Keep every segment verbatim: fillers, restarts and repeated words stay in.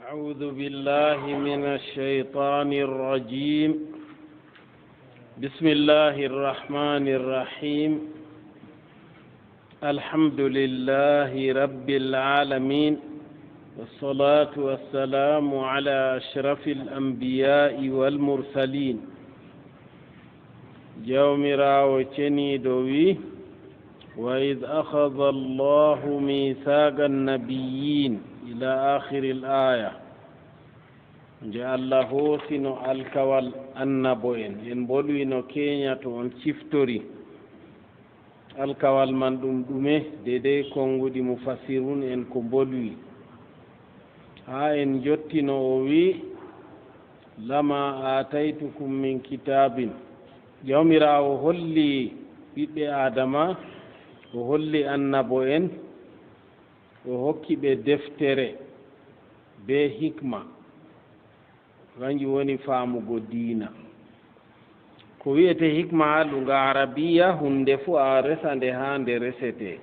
أعوذ بالله من الشيطان الرجيم. بسم الله الرحمن الرحيم. الحمد لله رب العالمين. والصلاة والسلام على أشرف الأنبياء والمرسلين. Jawmiraawo ceniiɗo wi'i, "Wa iz akhadha Allahu mithaqa an-nabiyyin," ila akhiril aya. Nde Allah hoosino alkawal annabo'en, en mbolwi no keenya to on ciftori. Alkawal man ɗum ɗume? Deydey konnguɗi mufassirun en ko mbolwi. Haa en njottino o wi'i, "Lama aataytukum min kitaabin." Jawmiraawo holli ɓiɓɓe Aadama, o holli annabo'en, o hokki ɓe deftere bee hikma. Kanjum woni faamugo diina. Ko wi'etee hikma haa luga Arabiya, huunde fuu a resa nde haa nde resetee.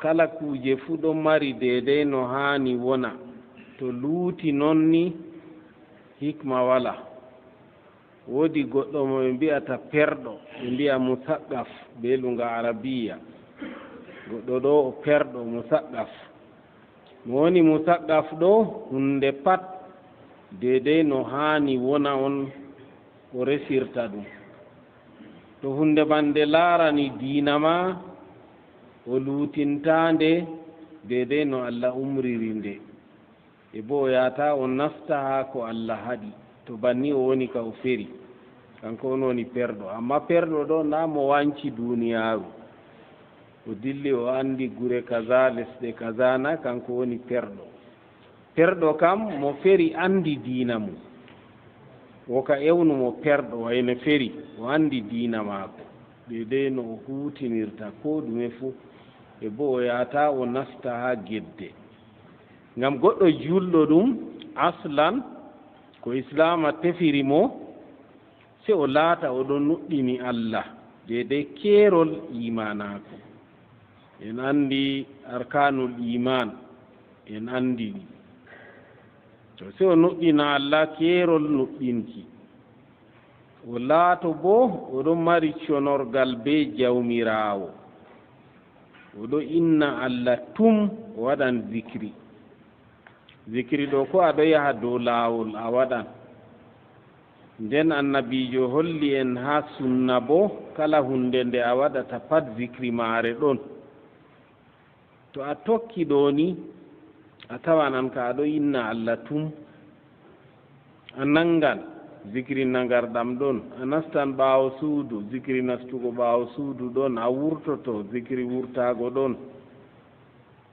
Kala kuuje fuu ɗon mari deydey no haani wona. To luuti non ni, hikma walaa. Woodi goɗɗo mo ɓe mbi'ata perɗo, ɓe mbi'a musaqqaf bee luga Arabiya. Goɗɗo ɗo o perɗo, musaqqaf. Mo woni musaqqaf ɗo, huunde pat deydey no haani wona on o resirta ɗum. To huunde man nde laarani diina ma, o luutintaa nde deydey no Allah umriri nde. E boo o yahata o nasta haa ko Allah haɗi. To banni o woni ka o feri. Kanko on woni perɗo. Amma perɗo ɗo na mo wanci duniyaaru. O dilli o anndi gure kaza, lesɗe kaza na kanko woni perɗo. Perɗo kam mo feri anndi diina mum. Wo ka ewnu mo perɗo wayno feri o anndi diina maako. Deydey no o huutinirta koo ɗume fuu. E boo o yahata o nasta haa gedde. Ngam goɗɗo juulɗo ɗum, aslan, ko Islaama tefiri mo, sey o laata o ɗon nuɗɗini Allah, deydey keerol iimaanaaku. En anndi arkaanul iimaan, en anndi ɗi. To sey o nuɗɗina Allah keerol nuɗɗinki. O laato boo o ɗon mari conorgal bee Jawmiraawo. O ɗo inna Allah tum, o waɗan zikri. Zikri ɗo, ko a ɗo yaha dow laawol, a waɗan. Nden Annabiijo holli en haa sunna boo, kala huunde nde a waɗata pat, zikri maare ɗon. To a tokki ɗo ni, a tawan an ka a ɗo inna Allah tum. A nangan, zikri nangarɗam ɗon. A nastan ɓaawo suudu, zikri nastugo ɓaawo suudu ɗon. A wurtoto, zikri wurtaago ɗon.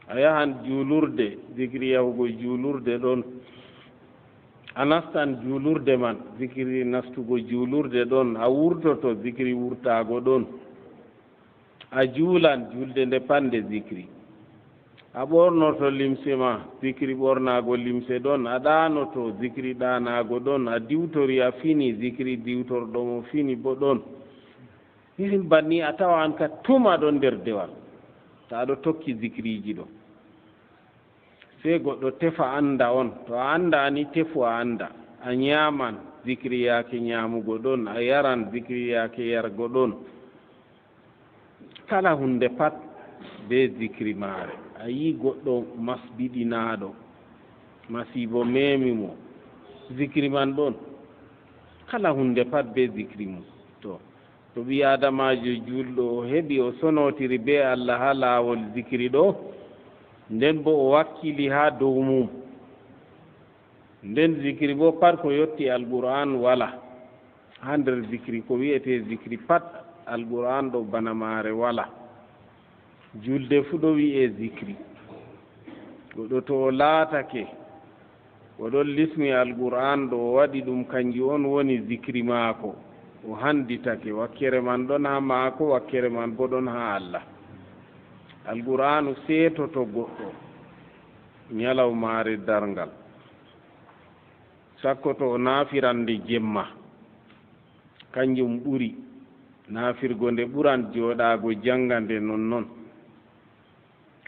A yahan juulurde, zikri yahugo juulurde ɗon. A nastan juulurde man, zikri nastugo juulurde ɗon. A wurtoto, zikri wurtaago ɗon. A juulan, juulde nde pat nde zikri. A ɓornoto limse ma, zikri ɓornaago limse ɗon. A ɗaanoto, zikri ɗaanaago ɗon. A diwtori, a fini, zikri diwtorɗo mo fini boo ɗon. Irin banni a tawa an ka tum a ɗon nder dewal, to a ɗo tokki zikriiji ɗo. Sey goɗɗo tefa annda on. To a annda ni, tefu a annda. A nyaaman, zikri yaake nyaamugo ɗon. A yaran, zikri yaake yargo ɗon. Kala huunde pat bee zikri maare. A yi'i goɗɗo masbiɗinaaɗo, masiibo meemi mo, zikri man ɗon. Kala huunde pat bee zikri mum. To, to ɓii-Aadamaajo juulɗo o heɓi, o sonotiri bee Allah haa laawol zikri ɗo, nden boo o wakkili haa dow mum. Nden zikri boo pat ko yotti Alqur'aan walaa. Haa nder zikri, ko wi'etee zikri pat, Alqur'aan ɗo bana maare walaa. Juulde fuu ɗo wi'e zikri. Goɗɗo to o laatake, o ɗon lisni Alqur'aan ɗo, o waɗi ɗum, kanjum on woni zikri maako. O handitake, wakkere man ɗon haa maako, wakkere man boo ɗon haa Allah. Alqur'aanu seetoto goɗɗo nyalawmaare darngal. Sakko to o naafiran nde jemma, kanjum ɓuri naafirgo nde, ɓuran jooɗaago jannga nde nonnon.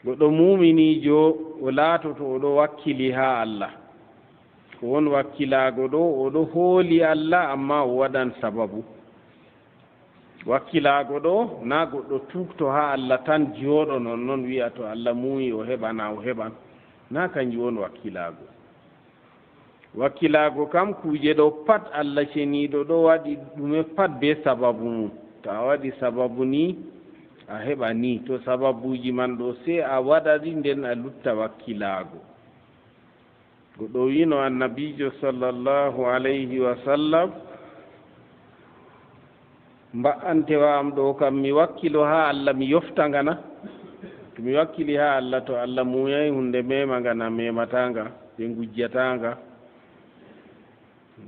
Goɗɗo muuminiijo, o laatoto o ɗo wakkili haa Allah. Ko won wakkilaago ɗo, o ɗo hooli Allah, ammaa o waɗan sababu. Wakkilaago ɗo, naa goɗɗo tuugto haa Allah tan jooɗo non non wi'a to Allah muuyi o heɓana, o heɓan. Naa kanjum won wakkilaago. Wakkilaago kam, kuuje ɗo pat, Allah Ceniiɗo ɗo waɗi ɗume pat bee sababu mum. To a waɗi sababu ni, a heɓa ni. To sababuuji man ɗo, sey a waɗa ɗi, nden a lutta wakkilaago. Goɗɗo wi'no Annabiijo, sallallahu alayhi wa sallam, Mba'antewa am ɗo kam, mi wakkilo haa Allah, mi yofta nga na? To mi wakkili haa Allah, to Allah muuyay huunde meema nga na, meemataa nga, ɓe ngujjataa nga.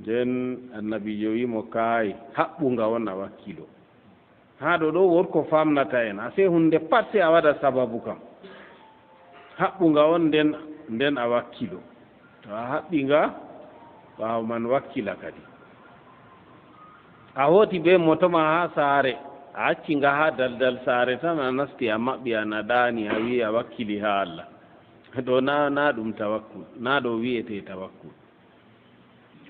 Nden Annabiijo wi'i mo, "Kaay, haɓɓu nga on a wakkilo." Haa ɗo ɗo, wood ko faamnata en, a sey huunde pat sey a waɗa sababu kam. Haɓɓu nga on, nden, nden a wakkilo. To a haɓɓi nga, ɓaawo man wakkila kadi. A hooti bee moto ma haa saare, a acci nga haa daldal saare tan, a nasti a maɓɓi, a naɗaani, a wi'i a wakkili haa Allah. Ɗo naa, naa ɗum tawakkul, naa ɗo wi'etee tawakkul.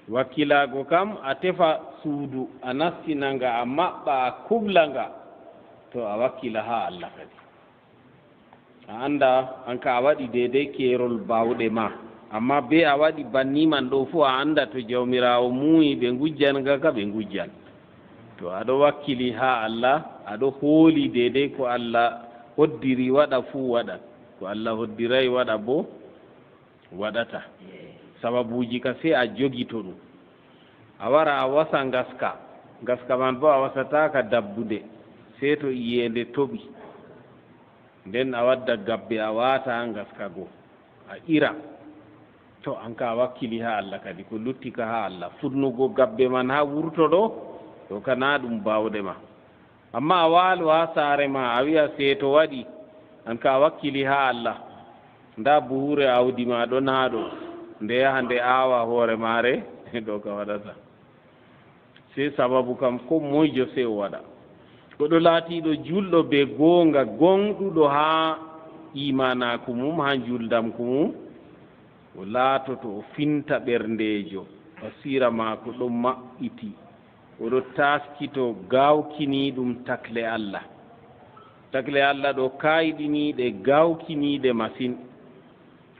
Wakkilaago kam, a tefa suudu, a nastina nga, a maɓɓa, a kubla nga, to a wakkila haa Allah kadi. A annda, an ka a waɗi deydey keerol baawɗe ma. Ammaa bee a waɗi banni man ɗo fuu, a annda to Jawmiraawo muuyi ɓe ngujjan nga ka, ɓe ngujjan. To a ɗo wakkili haa Allah, a ɗo hooli deydey ko Allah hoddiri waɗa fuu waɗan. Ko Allah hoddiray waɗa boo, waɗata. Sababuuji ka sey a jogito ɗum. A wara a wasa ngaska. Ngaska man boo a wasataa ka dabbunde, sey to iyeende toɓi. Nden a wadda gabbe a waata haa ngaska go, a ira. To, an ka a wakkili haa Allah kadi, ko lutti ka haa Allah. Furnugo gabbe man haa wurto ɗo, ɗo ka naa ɗum baawɗe ma. Ammaa a waalo haa saare ma, a wi'a sey to waɗi, an ka a wakkili haa Allah. Ndaa buhuure aawdi ma ɗon haa ɗo, nde yaha nde aawa hoore maare, ɗo ka waɗata. Sey sababu kam, koo moyjo sey o waɗa. Goɗɗo laatiiɗo juulɗo bee gooŋga, gooŋɗuɗo haa iimaanaaku mum, haa njuuldamku mum, o laatoto o finta ɓerndeejo, basiira maako ɗon maɓɓiti, o ɗo taaskito gaawkiniiɗum takle Allah. Takle Allah ɗo kayɗiniiɗe, gaawkiniiɗe masin.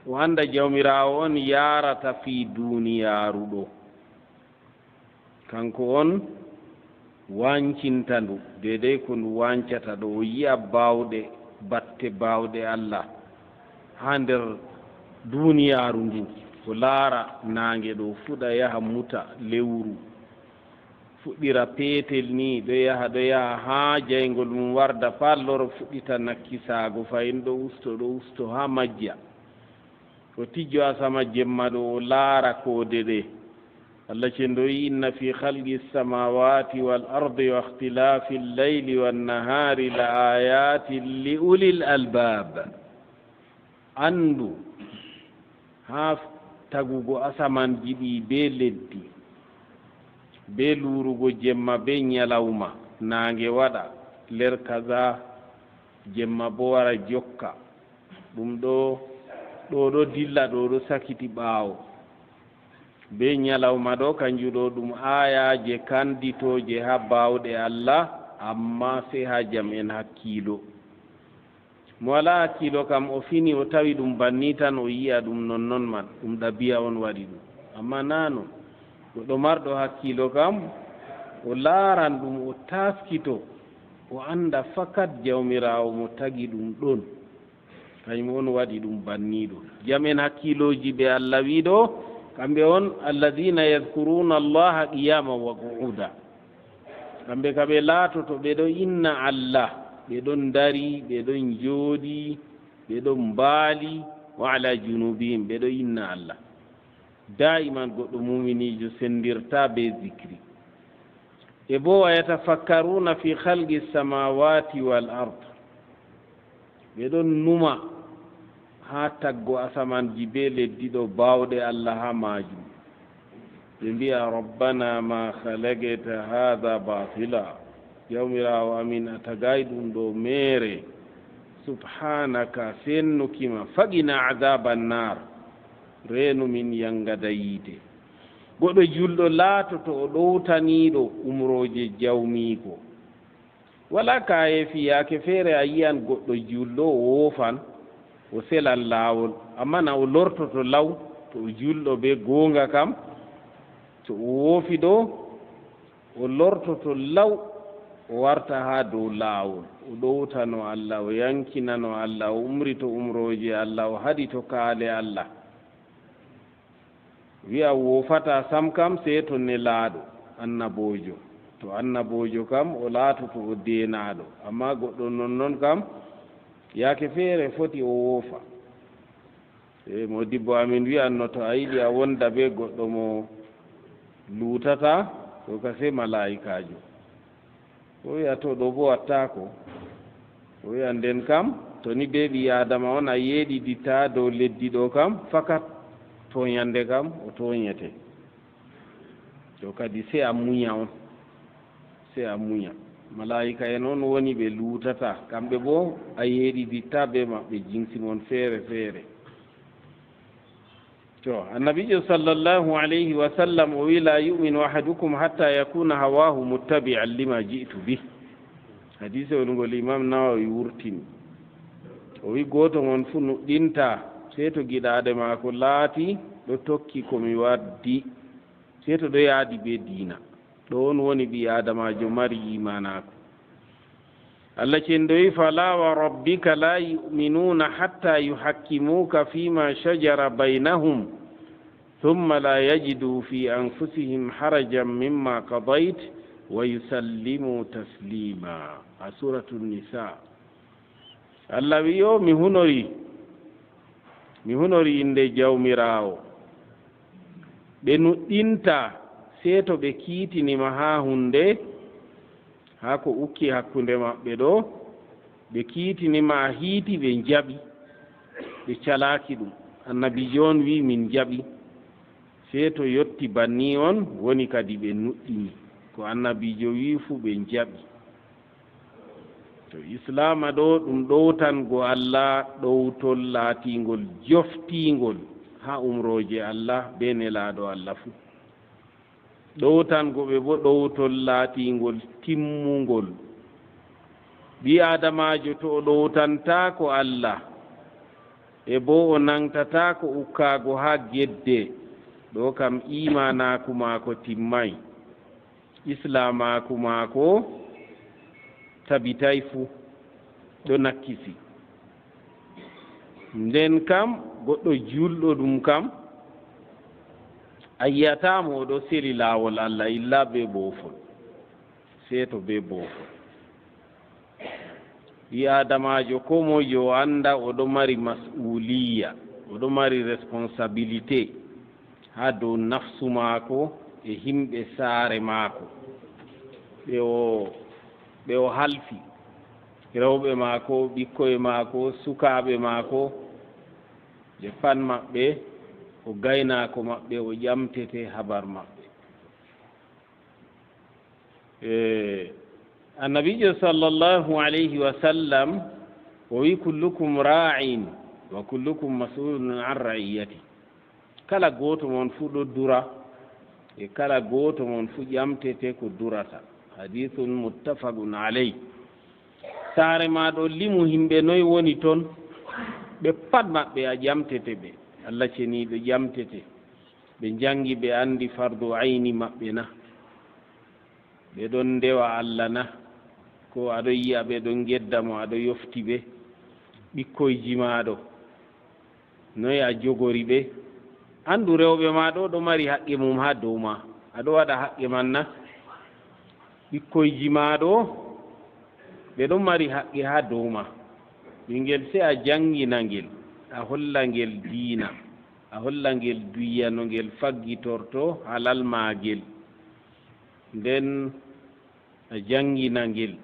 O annda Jawmiraawo on yaarata fii duuniyaaru ɗo. Kanko on waancinta ndu, deydey ko ndu waancata ɗo. O yi'a baawɗe, batte baawɗe Allah haa nder duuniyaaru ndu. O laara naange ɗo fuɗa yaha muta lewru. Fuɗɗira peetel ni, ɗo yaha, ɗo yaha haa jayngol mum warda, faa loro fuɗɗita nakkisaago, fahin ɗo usto, ɗo usto haa majja. O tijjo asama jemma ɗo, o laara koode ɗe. Allah cenɗo wi'i, "Inna fi khalqi samawati wal ardi wa ikhtilafi al-layli wan nahari la ayatin li ulil albab." Anndu haa tagugo asamanji ɗi bee leddi, bee luurugo jemma bee nyalawma, naange waɗa ler kaza, jemma boo wara jokka. Ɗum ɗo, ɗo ɗo dilla, ɗo ɗo sakiti ɓaawo. Bee nyalawma ɗo, kanjum ɗo ɗum aayaaje kanditooje haa baawɗe Allah, ammaa sey haa jam'en hakkiilo. Mo walaa hakkiilo kam, o fini, o tawi ɗum banni tan, o yi'a ɗum nonnon man, ɗum ɗabi'a on waɗi ɗum. Ammaa naa non. Goɗɗo marɗo hakkiilo kam, o laaran ɗum, o taaskito, o annda fakat Jawmiraawo mo tagi ɗum ɗon. Kañum on waɗi ɗum banniiɗo. Jam'en hakkiilooji ɓe Allah wi'i ɗo, kamɓe on, "Alladhina yadhkuruna Allaha qiyaman wa qu'uda." Kamɓe ka ɓe laatoto, ɓe ɗo inna Allah, ɓe ɗon dari, ɓe ɗon jooɗi, ɓe ɗon mbaali, wa ala junubihim, ɓe ɗo inna Allah. Daa'iman goɗɗo muuminiijo senndirtaa bee zikri. E boo, "Wa yatafakkaruna fi khalqi samawati wal ard." Ɓe ɗon numa haa taggo asamanji bee leddi ɗo, baawɗe Allah haa maajum. Ɓe mbi'a, "Rabbana ma khalaqta hadha batila." Jawmiraawo amin, a tagaay ɗum ɗo meere. Subhanaka, sennukima, faqina adaba annar, reenu min yangada yiite. Goɗɗo julɗo laatoto o ɗowtaniiɗo umrooje jawmiiko. Walaa kaayeefi, yaake feere a yi'an goɗɗo julɗo o woofan, o selan laawol, ammaa na o lortoto law, to o julɗo bee gooŋga kam, to o woofi ɗo, o lortoto law, o warta haa dow laawol, o ɗowtano Allah, o yankinano Allah, o umrito umrooje Allah, o haɗito kaale Allah. Wi'a woofataa sam kam, sey to nelaaɗo, annaboojo. To annaboojo kam, o laatoto o deenaaɗo. Ammaa goɗɗo nonnon kam, yaake feere foti o woofa. E moodibbo amin wi'anno, to a yiɗi a wonda bee goɗɗo mo luutataa, to ka sey malaa'ikaajo. O wi'a, to ɗo boo wattaako. O wi'a, nden kam, to ni bee ɓii Aadama on a yeeɗiditta dow leddi ɗo kam, fakat tooɲannde kam o tooɲete. To kadi sey a munya on. Sey a munya. Malaa'ika'en on woni ɓe luutataa. Kamɓe boo a yeeɗiditta bee maɓɓe, jinsi mon feere feere. To, Annabiijo sallallahu alayhi wa sallam o wi, "La yu'minu ahadukum hatta yakuna hawahu muttabi'an lima ji'tu bih." Hadiisewol ngol Imam Nawawi wurtini. O wi, gooto mon fuu nuɗɗintaa, sey to giɗaaɗe maako laati ɗo tokki ko mi waddi, sey to ɗo yaadi bee diina. Ɗo on woni ɓii Aadamaajo mari iimaanaaku. Allah cenɗo wi, "Fala wa rabbika la yu'minuna hatta yuhakkimuka fima shajara baynahum, thumma la yajidu fi anfusihim harajan mimma qadayt wa yusallimu taslima." A Suratu Nisa. Allah wi, yo, mi hunori, mi hunori innde Jawmiraawo. Ɓe nuɗɗintaa, sey to ɓe kiitini ma haa huunde, haa ko ukki hakkunde maɓɓe ɗo, ɓe kiitini ma a hiiti, ɓe njaɓi, ɓe calaaki ɗum. Annabiijo on wi, min njaɓi. Sey to yotti banni on, woni kadi ɓe nuɗɗini. Ko Annabiijo wi fuu ɓe njaɓi. To Islaama ɗo, ɗum ɗowtango Allah, ɗowtol laatiingol joftiingol haa umrooje Allah bee nelaaɗo Allah fuu. Ɗowtango ɓe boo ɗowtol laatiingol timmungol. Ɓii Aadamaajo to o ɗowtantaako Allah, e boo o naŋgtataako ukkaago haa gedde, ɗo kam iimaanaaku maako timmay. Islaamaaku maako tabitay fuu, ɗo nakkisi. Nden kam, goɗɗo juulɗo ɗum kam, a yi'ataa mo o ɗo seli laawol Allah illa bee boofol, sey to bee boofol. Ɓii Aadamaajo koo moy yo annda o ɗo mari mas'uuliyya, o ɗo mari responsabilité haa dow nafsu maako e yimɓe saare maako, ɓe o, ɓe o halfi, rewɓe maako, ɓikkoy maako, sukaaɓe maako, ɓe pat maɓɓe, o gaynaako maɓɓe, o ƴamtete habar maɓɓe. E, Annabiijo sallallahu alayhi wa sallam, o wi, "Kullukum raa'in wa kullukum mas'ulun an ra'iyyati." Kala gooto mon fuu ɗo dura, e kala gooto mon fuu ƴamtete ko durata. Hadiisun muttafaqun alayh. Saare ma ɗo, limu yimɓe noy woni ton? Ɓe pat maɓɓe a ƴamtete ɓe. Allah ceniiɗo ƴamtete. Ɓe njanngi, ɓe anndi fardu ayni maɓɓe na? Ɓe ɗon ndewa Allah na? Ko a ɗo yi'a ɓe ɗon ngedda mo, a ɗo yofti ɓe? Ɓikkoyji ma ɗo, noy a jogori ɓe? Anndu rewɓe ma ɗo, ɗo mari haqqe mum haa dow ma. A ɗo waɗa haqqe man na? Ɓikkoyji ma ɗo, ɓe ɗon mari haqqe haa dow ma. Ɓinngel, sey a janngina ngel, a holla ngel diina, a holla ngel duyya no ngel faggitorto halal maagel. Nden a janngina ngel,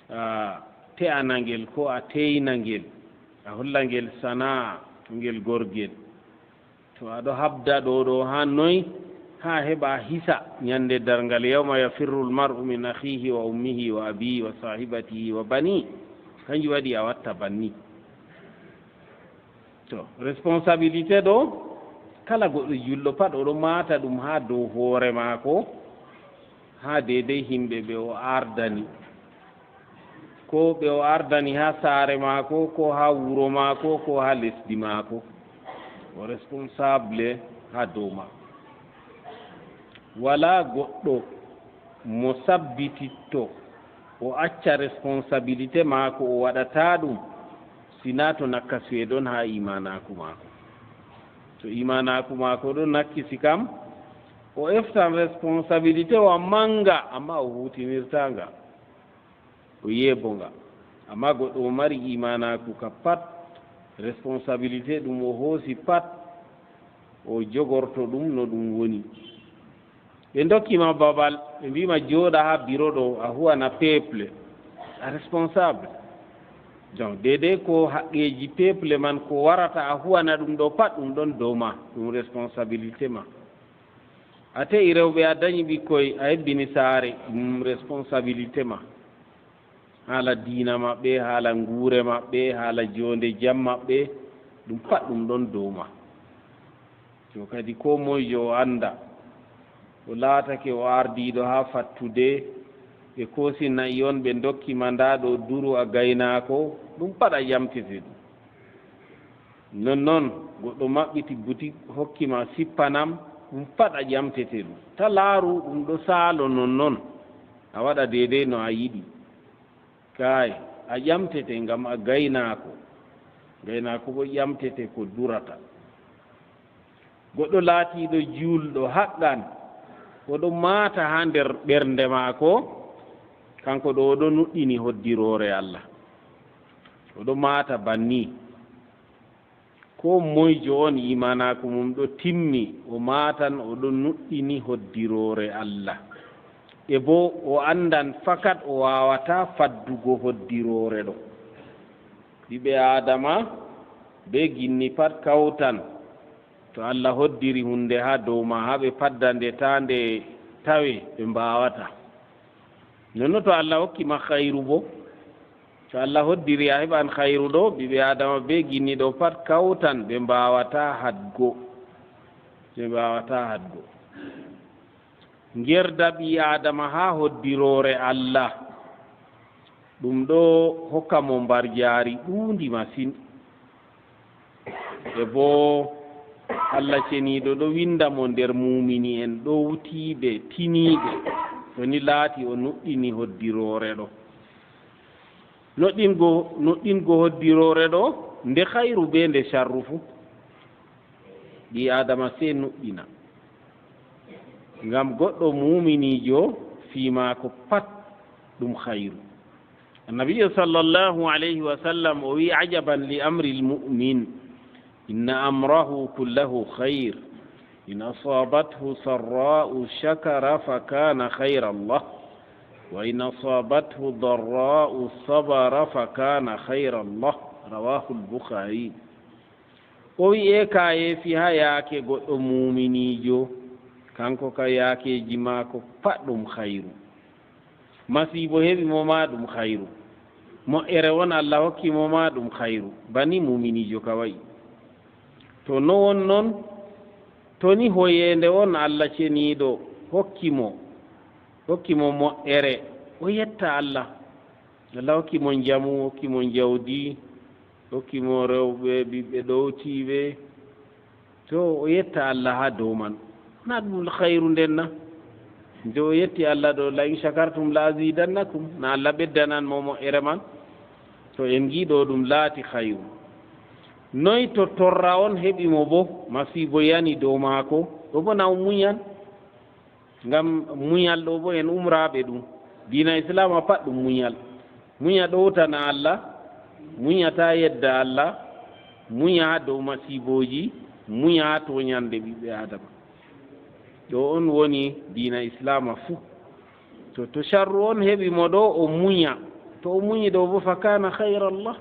a te'ana ngel koo a teeyna ngel, a holla ngel sana'a to ngel gorgel. To a ɗo habda ɗo ɗo haa noy? Haa heɓa hisa nyannde darngal, "Yawma yafirrul mar'u min akhihi wa ummihi wa abihi wa sahibatihi wa bani." Kanjum waɗi a watta banni. To, responsabilité ɗo, kala goɗɗo julɗo pat, o ɗo maata ɗum haa dow hoore maako, haa deydey himɓe ɓe o ardani. Ko ɓe o ardani haa saare maako, ko haa wuro maako, ko haa lesdi maako. O responsable haa dow maako. Walaa goɗɗo mo sabbititto o acca responsabilité maako, o waɗataa ɗum, sinaa to nakkasu e ɗon haa iimaanaaku maako. To iimaanaaku maako ɗon nakkisi kam, o eftan responsabilité o mannga, ammaa o huutinirtaa nga, o yeebo nga. Ammaa goɗɗo mo mari iimaanaaku ka pat, responsabilité ɗum o hoosi pat, o jogorto ɗum no ɗum woni. Ɓe ndokki ma babal, ɓe mbii ma jooɗa haa biro ɗo, a huwana peuple, a responsable. Donc, deydey ko haqqeeji peuple man, ko warata a huwana ɗum ɗo pat, ɗum ɗon dow ma, ɗum responsabilité ma. A te'i rewɓe, a dañi ɓikkoy, a hebbini saare, ɗum responsabilité ma. Haala diina maɓɓe, haala nguure maɓɓe, haala joonde jam maɓɓe, ɗum pat ɗum ɗon dow ma. To kadi koo moyjo o annda, o laatake o ardiiɗo haa fattude, ɓe koosi na'i on, ɓe ndokki ma ndaa ɗo duru a gaynaako, ɗum pat a ƴamtete ɗum. Nonnon, goɗɗo maɓɓiti butik, hokki ma sippanam, ɗum pat a ƴamtete ɗum. Ta laaru ɗum ɗo saalo nonnon, a waɗa deydey no a yiɗi. Kaay, a ƴamtete ngam a gaynaako. Gaynaako boo ƴamtete ko durata. Goɗɗo laatiiɗo juulɗo haqqan, o ɗo maata haa nder ɓernde maako, kanko ɗo o ɗo nuɗɗini hoddiroore Allah. O ɗo maata banni. Koo moyjo on iimaanaaku mum ɗo timmi, o maatan o ɗo nuɗɗini hoddiroore Allah. E boo o anndan fakat o waawataa faddugo hoddiroore ɗo. Ɓiɓɓe Aadama bee ginni pat kawtan. To Allah hoddiri huunde haa dow ma, haa ɓe padda nde, taa nde tawe, ɓe mbaawataa. Nonno to Allah hokki ma khayru boo, to Allah hoddiri a heɓan khayru ɗo, ɓiɓɓe Aadama bee ginni ɗo pat kawtan, ɓe mbaawataa haɗgo. Ɓe mbaawataa haɗgo. Ngerda ɓii Aadama haa hoddiroore Allah, ɗum ɗo hokka mo mbarjaari ɗuundi masin. E boo Allah Ceniiɗo ɗo winnda mo nder muumini'en ɗowtiiɓe, tiniiɓe, to ni laati o nuɗɗini hoddiroore ɗo. Nuɗɗingo, nuɗɗingo hoddiroore ɗo, nde khayru bee nde sharru fuu. Ɓii Aadama sey nuɗɗina. Ngam goɗɗo muuminiijo, fii maako pat ɗum khayru. Annabiijo sallallahu alayhi wa sallam o wi'i, "Ajaban li amril mu'min, inna amrahu kullahu khayr, in asabathu sarra'u shakara fa kana khayran lah, wa in asabathu darra'u sabara fa kana khayran lah." Rawahul Bukhari. O wi'i, e kaayeefi haa yaake goɗɗo muuminiijo, kanko ka yaakeeji maako pat ɗum khayru. Masiibo heɓi mo ma ɗum khayru. Moƴƴere won Allah hokki mo ma ɗum khayru. Bani muuminiijo ka wa'i. To no won non, to ni hoyeende won Allah Ceniiɗo hokki mo, hokki mo moƴƴere, o yetta Allah. Allah hokki mo njamu, hokki mo njawdi, hokki mo rewɓe, ɓiɓɓe ɗowtiiɓe. To o yetta Allah haa dow man. Na ɗum khayru nden na? Nde o yetti Allah ɗo, "La in shakartum la azidannakum." Na Allah ɓeddanan mo moƴƴere man? To en ngiɗo ɗum laati khayru. Noy to torra on heɓi mo bo, masiibo yani dow maako, ɗo bo na o muñan? Ngam muñal ɗo bo en umraaɓe ɗum. Diina Islaama pat ɗum muñal. Muña ɗowtana Allah, muña ta yedda Allah, muña haa dow masiibooji, muña haa tooñande ɓiɓɓe Aadama. Ɗo on woni diina Islaama fuu. To, to sharru on heɓi mo ɗo, o muña. To o muñi ɗo bo, fa kana khayran lah.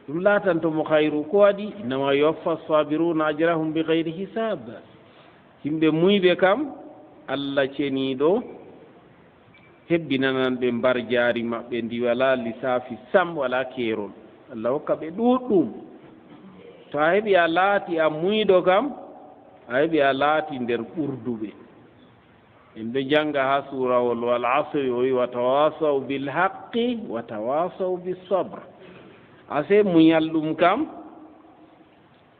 Ɗum laatanto mo khayru. Ko waɗi? Innama yuwaffa as-sabiruna ajrahum bi ghayri hisab. Yimɓe muuyɓe kam, Allah Ceniiɗo hebbinanan ɓe mbarjaari maɓɓe ndi walaa lisaafi sam, walaa keerol. Allah hokka ɓe ɗuuɗɗum. To a heɓi a laati a muuyɗo kam, a heɓi a laati nder ɓurduɓe. En ɗo jannga haa suurawol Wal Asri, o wi'i, "Wa tawasaw bil haqqi, wa tawasaw bis sabr." A sey munyal ɗum kam,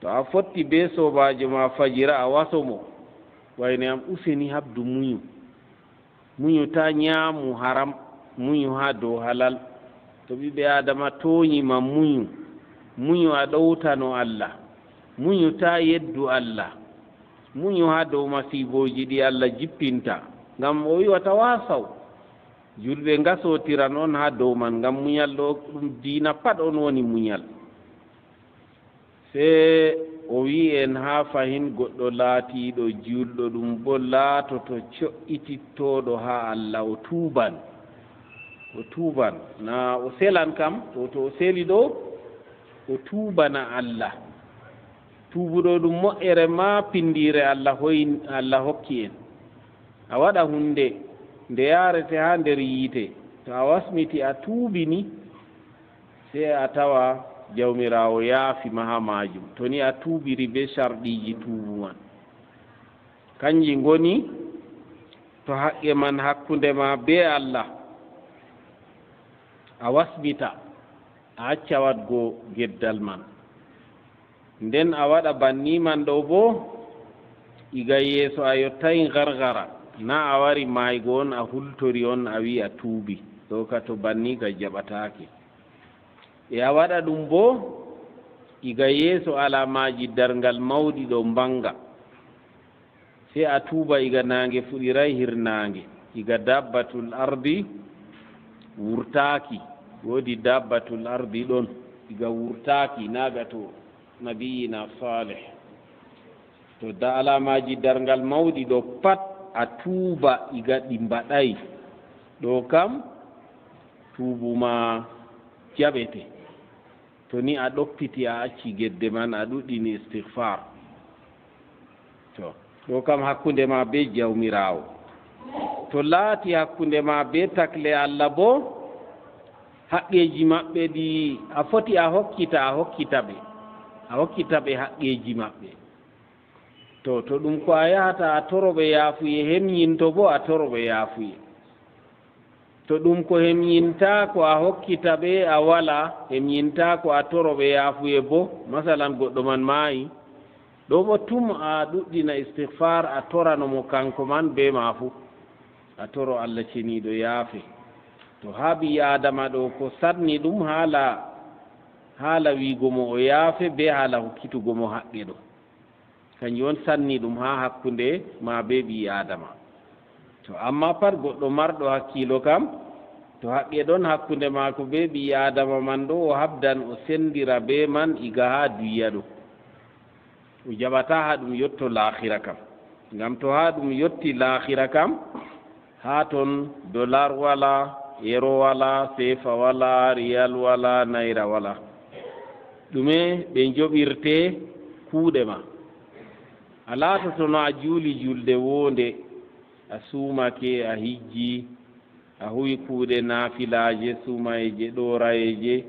to a fotti bee soobaajo ma fajira, a waso mo. Wayne am, useni haɓdu munyu. Munyu, taa nyaamu haram, munyu haa dow halal. To ɓiɓɓe Aadama tooñi ma, munyu. Munyu a ɗowtano Allah. Munyu, taa yeddu Allah. Munyu haa dow masiibooji ɗi Allah jippinta. Ngam o wi'i, "Wa tawasaw." Julɓe ngasootiran on haa dow man, ngam munyal ɗo, ɗum diina pat on woni munyal. Sey o wi'i en haa fahin, goɗɗo laatiiɗo juulɗo ɗum boo laatoto co'itittooɗo haa Allah, o tuuban. O tuuban. Naa o selan kam, to, to o seli ɗo, o tuubana Allah. Tuubuɗo ɗum moƴƴere maa pindiire Allah hoy-, Allah hokki en. A waɗa huunde, nde yaarete haa nder yiite. To a wasmiti, a tuubini, sey a tawa Jawmiraawo yaafi ma haa maajum, to ni a tuubiri bee carɗiiji tuubu man. Kanji ngoni, to haqqe man hakkunde ma bee Allah, a wasmita, a acca waɗgo geddal man. Nden a waɗa banni man ɗo boo, iga yeeso a yottaay gargara, naa a wari maaygo on, a hultori on, a wi'i a tuubi. Ɗo ka to banni ka jaɓataake. E a waɗa ɗum boo, iga yeeso alaamaaji darngal mawɗi ɗo mbannga. Sey a tuuba iga naange fuɗiraay hirnaange, iga dabbatul ardi wurtaaki. Woodi dabbatul ardi ɗon, iga wurtaaki, naa ga to nabiyina Saalih. To da alaamaaji darngal mawɗi ɗo pat, a tuuba iga ɗi mbaɗaay. Ɗo kam, tuubu ma jaɓete. To ni a ɗoppiti, a acci gedde man, a ɗuɗɗini istighfar. To, ɗo kam hakkunde ma bee Jawmiraawo. To laati hakkunde ma bee takle Allah boo, haqqeeji maɓɓe ɗi a foti a hokkita, a hokkita ɓe. A hokkita ɓe haqqeeji maɓɓe. To, to ɗum ko a yahata a toro ɓe yaafuye, hemyinto boo a toro ɓe yaafuye. To ɗum ko hemyintaako a hokkita ɓe, a wala, hemyintaako a toro ɓe yaafuye boo, masalan, goɗɗo man maayi, ɗo boo tum a ɗuɗɗina istighfar, a torano mo kanko man bee ma fuu. A toro Allah ceniiɗo yaafe. To haa ɓii Aadama ɗo ko sanni ɗum haala, haala wi'go mo o yaafe bee haala hokkitugo mo haqqe ɗo. Kanjum on sanni ɗum haa hakkunde ma bee ɓii Aadama. To ammaa pat goɗɗo marɗo hakkiilo kam, to haqqe ɗon hakkunde maako bee ɓii Aadama man ɗo, o haɓdan o senndira bee man iga haa duya ɗo. O jaɓataa haa ɗum yotto laakhira kam. Ngam to haa ɗum yotti laakhira kam, haa ton dolar walaa, euro walaa, seefa walaa, riyal walaa, nayra walaa. Ɗume ɓe njoɓirte kuuɗe ma? A laatotono a juuli juulde woonde, a suumake, a hijji, a huwi kuuɗe naafilaaje, suumayeeje, ɗoorayeeje,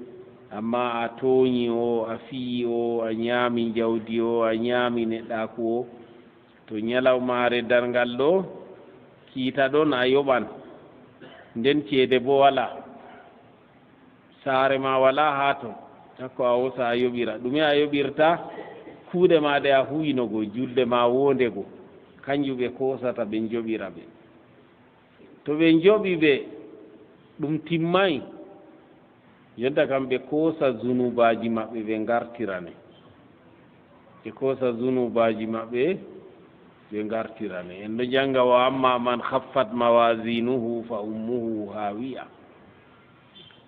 ammaa a tooñi o, a fiyi o, a nyaami njawdi o, a nyaami neɗɗaaku o. To nyalawmaare darngal ɗo, kiita ɗon a yoɓan, nden ceede boo walaa. Saare ma walaa haa ton, takko a hoosa a yoɓira. Ɗume a yoɓirta? Kuuɗe ma ɗe a huwino go, juulde ma woonde go, kanjum ɓe koosata ɓe njoɓira ɓe. To ɓe njoɓi ɓe, ɗum timmay. Jonta kam ɓe koosa zunubaaji maɓɓe, ɓe ngartirane. Ɓe koosa zunubaaji maɓɓe, ɓe ngartirane. En ɗo jannga, "Wa amma man khaffat mawazinuhu fa ummuhu hawiya."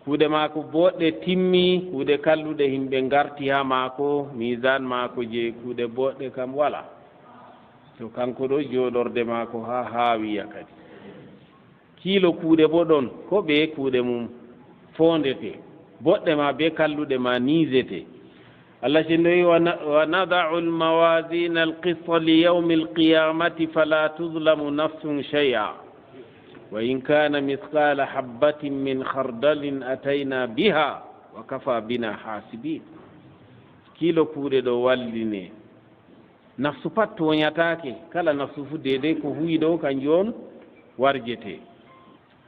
Kuuɗe maako booɗɗe timmi, kuuɗe kalluɗe himɓe ngarti haa maako, miizan maako je kuuɗe booɗɗe kam walaa. To kanko ɗo jooɗorde maako haa hawiya kadi. Kiilo kuuɗe boo ɗon, ko ɓe kuuɗe mum foondete, boɗɗe ma bee kalluɗe ma niisete. Allah cenɗo wi, "Wa na-, wa nada'u al-mawazina al-qista li yawmi al-qiyamati fala tuzlamu nafsun shay'a." وإن كان مثقال حبة من خردل أتينا بها وكفى بنا حاسبين. Kilo kuuɗe ɗo walline. Nafsu pat tooñataake, kala nafsu fu deedey ko huwi ɗo, kanjum on warjete.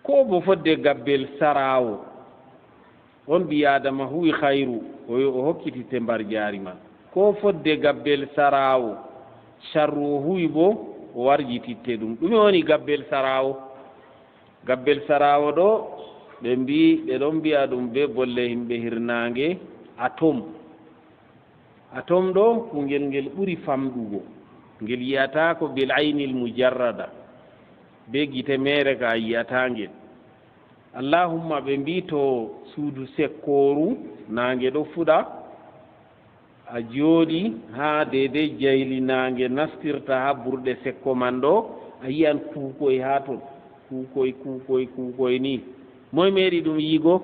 Ko bo fodde gabbel saraawo, on ɓii Aadama huwi hayru, o, o hokkititte mbarjaari man. Ko fodde gabbel saraawo, sharru o huwi bo, o warjititte ɗum. Ɗume woni gabbel saraawo? Gabbel saraawo ɗo, ɓe mbii, ɓe ɗon mbi'a ɗum be bolle himɓe hirnaange, atom. Atom ɗo, kungel ngel ɓuri famɗugo. Ngel yi'ataako bil aynil mujarrada. Be gite meere ka a yi'ataa ngel. Allahumma ɓe mbii to suudu sekkooru, naange ɗo fuɗa, a jooɗi haa deedey jayli naange nastirta haa burɗe sekko man ɗo, a yi'an kuukoy haa ton. Kuukoy, kuukoy, kuukoy ni. Moy meeɗi ɗum yiigo?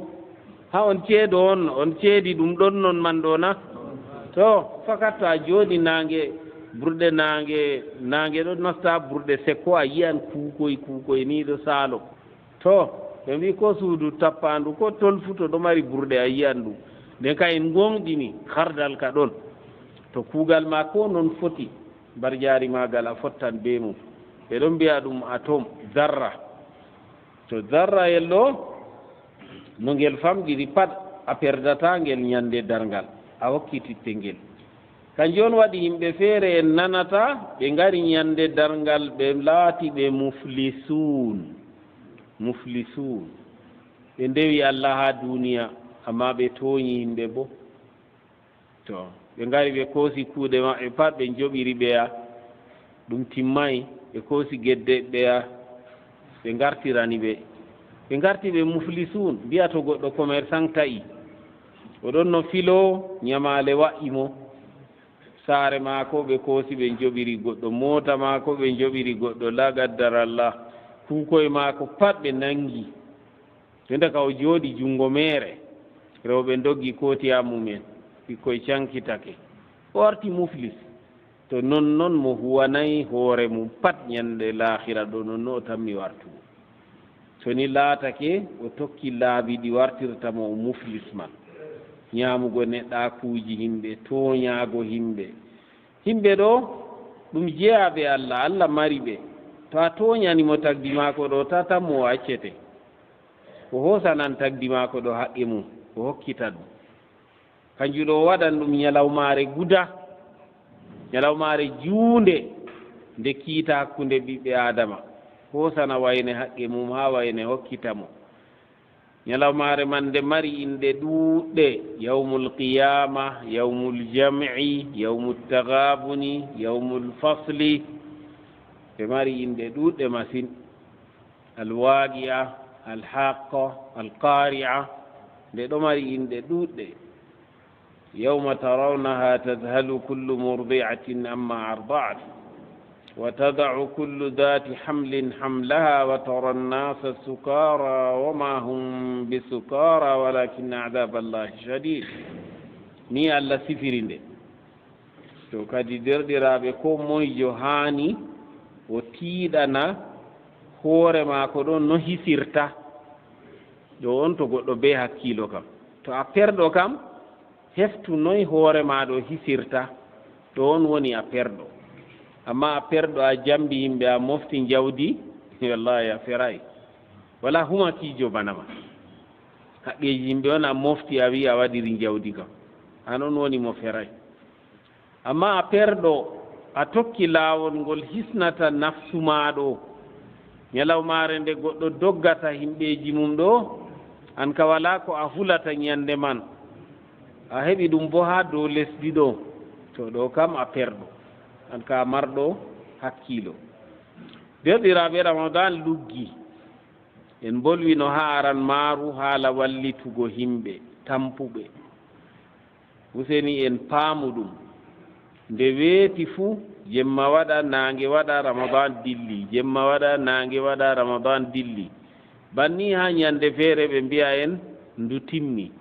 Haa on ceedo on, on ceedi ɗum ɗon non man ɗo na? To, fakat to a jooɗi naange, burɗe naange, naange ɗo nasta burɗe sekko, a yi'an kuukoy, kuukoy ni ɗo saalo. To, ɓe mbii ko suudu tappaandu, ko tolfu to ɗo mari burɗe a yi'an ɗum. Nden ka en ngoonɗini, hardal ka ɗon. To kuugal ma ko non foti, mbarjaari maagal a fottan be mum. Ɓe ɗon mbi'a ɗum atom, zarra. To zarrayel ɗo, no ngel famɗiri pat, a perdataa ngel nyande darngal, a hokkititte ngel. Kanjum on waɗi yimɓe feere en nanata, ɓe ngari nyande darngal, ɓe laati ɓe muflisuun. Muflisuun. Ɓe ndewi Allah haa duuniya, ammaa ɓe tooñi yimɓe bo. To, ɓe ngari ɓe koosi kuuɗe maɓɓe pat, ɓe njoɓiri ɓeya. Ɗum timmay, ɓe koosi gedde ɓeya. Ɓe ngartirani ɓe. Ɓe ngarti ɓe muflisuun, mbi'a to goɗɗo commerçant ta'i. O ɗon no filo, nyamaale wa'i mo. Saare maako ɓe koosi ɓe njoɓiri goɗɗo, moota maako ɓe njoɓiri goɗɗo, la qaddar Allah. Kuukoy maako pat ɓe nangi. Tunda ka o jooɗi junngo meere, rewɓe ndoggi kooti haa mum en, ɓikkoy cankitake. O arti muflis. To non non mo huwanay hoore mum pat nyande laahira ɗo, non no o tammi wartugo. To ni laatake o tokki laabi ɗi wartirta mo o muflis man. Nyaamugo neɗɗaakuuji himɓe, tooñaago himɓe. Himɓe ɗo ɗum jeyaaɓe Allah, Allah mari ɓe. To a tooñani mo tagdi maako ɗo, ta tammo o accete. O hoosanan tagdi maako ɗo haqqe mum, o hokkita ɗum. Kanjum ɗo o waɗan ɗum nyalawmaare guda, nyalawmaare juunde nde kiita hakkunde ɓiɓɓe Aadama. Hoosana wayne haqqe mum haa wayne hokkita mo. Nyalawmaare man nde mari inɗe ɗuuɗɗe, yawmul qiyaama, yawmul jam'i, yawmut taghaabuni, yawmul fasli. Nde mari inɗe ɗuuɗɗe masin. Alwaaqi'a, alhaqqa, alqaari'a, nde ɗo mari inɗe ɗuuɗɗe. Yawma tarawnaha tadhalu kullu murdi'atin amma arda'at, wa tada'u kullu dhati hamlin hamlaha, wa tara an-nasa sukara wa ma hum bisukara walakinna adhaballahi shadid. Ni Allah sifiri nde. To kadi, derɗiraaɓe, ko moyjo haani o tiiɗana hoore maako ɗon no hisirta. Ɗo on to goɗɗo bee hakkiilo kam. To a perɗo kam, heftu noy hoore ma ɗo hisirta. Ɗo on woni a perɗo. Amma a perɗo, a jambi yimɓe, a mofti njawdi, wallahi a feray. Wala humakiijo bana ma. Haqqeeji yimɓe on a mofti, a wi'i a waɗiri njawdi kam. An on woni mo feray. Amma a perɗo, a tokki laawol ngol hisnata nafsu maa ɗo. Nyalawmaare nde goɗɗo doggata himɓeeji mum ɗo, an ka walaa ko a hulata nyande man. A heɓi ɗum bo haa dow lesdi ɗo. To, ɗo kam a perɗo. An ka a marɗo hakkiilo. Deerɗiraaɓe, Ramadan luggi. En mbolwino haa aran maaru haala wallitugo himɓe tampuɓe. Useni en paamu ɗum. Nde weeti fuu, jemma waɗa, naange waɗa, Ramadan dilli. Jemma waɗa, naange waɗa, Ramadan dilli. Banni haa nyande feere ɓe mbi'a en ndu timmi.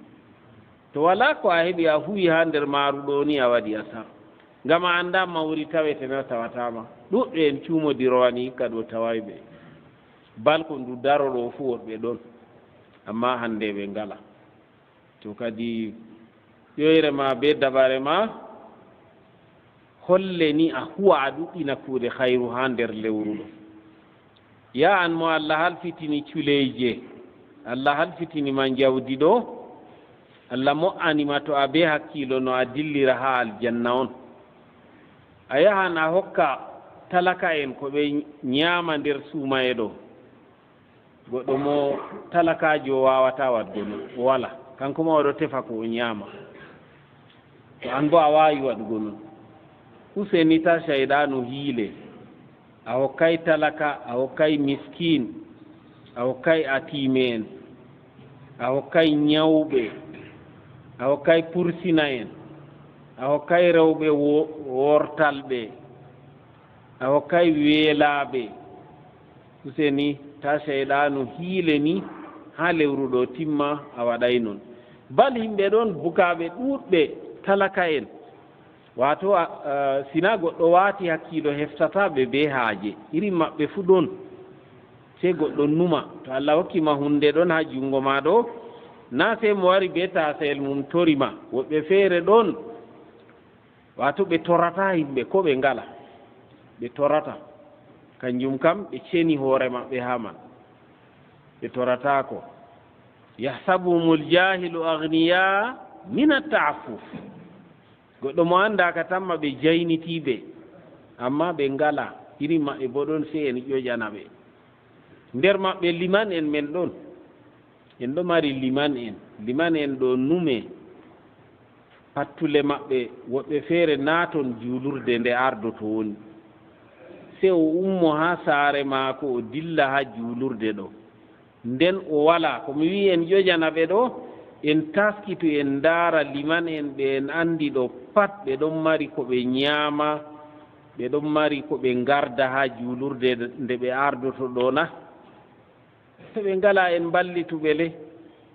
To walaa ko a heɓi a huwi haa nder maaru ɗo ni, a waɗi asar. Ngam a anndaa mawri tawete na tawataa ma. Ɗuuɗɓe en cuumodirowa ni, hikka ɗo taway ɓe. Bal ko ndu daro ɗo fuu woɗɓe ɗon, ammaa hannde ɓe ngala. To kadi ƴoyre ma bee dabare ma holle ni a huwa a ɗuɗɗina kuuɗe hayru haa nder lewru ɗo. Ya an mo Allah halfitini culeyje, Allah halfitini ma njawdi ɗo, Allah mo'ani ma to a bee hakkiilo no a dillira haa aljanna on. A yahan a hokka talaka'en ko ɓe nyaama nder suumaye ɗo. Goɗɗo mo talakaajo waawataa waɗgo non, o walaa. Kanko ma o ɗo tefa ko o nyaama. To an boo a waawi waɗugo non. Useni taa cayɗaanu hiile. A hokkay talaka, a hokkay miskin, a hokkay atiime'en, a hokkay nyawɓe, a hokkay pursina'en, a hokkay rewɓe wo-, wortalɓe, a hokkay weelaaɓe. Useni, taa ceyɗaanu hiile ni haa lewru ɗo timma, a waɗay non. Bal yimɓe ɗon bukaaɓe ɗuuɗɓe, talaka'en. Waato, a, a, si na goɗɗo waati hakkiilo, heftataa ɓe bee haaje. Irin maɓɓe fuu ɗon. Sey goɗɗo numa. To Allah hokki ma huunde ɗon haa juŋngo ma ɗo, na sey mo wari bee taasayel mum tori ma. Woɗɓe feere ɗon. Waato ɓe torataa yimɓe, ko ɓe ngala. Ɓe torataa. Kanjum kam, ɓe ceni hoore maɓɓe haa man. Ɓe torataako. Yahsabuhumul jaahilu aghniyaa mina ta'affuf. Goɗɗo mo anndaaka tamma ɓe jaynitiiɓe. Ammaa ɓe ngala. Irin maɓɓe boo ɗon, sey en ƴoƴana ɓe. Nder maɓɓe liman'en men ɗon. En ɗo mari liman'en. Liman'en ɗo nume? Pattule maɓɓe, woɗɓe feere naaton juulurde nde ardoto woni. Sey o ummo haa saare maako, o dilla haa juulurde ɗo. Nden o walaa. Ko mi wi'i en ƴoƴana ɓe ɗo, en taaskitu en ndaara liman'en ɓe en anndi ɗo pat, ɓe ɗon mari ko ɓe nyaama, ɓe ɗon mari ko ɓe ngarda haa juulurde nde ɓe ardoto ɗo na? To ɓe ngalaa, en mballitu ɓe le.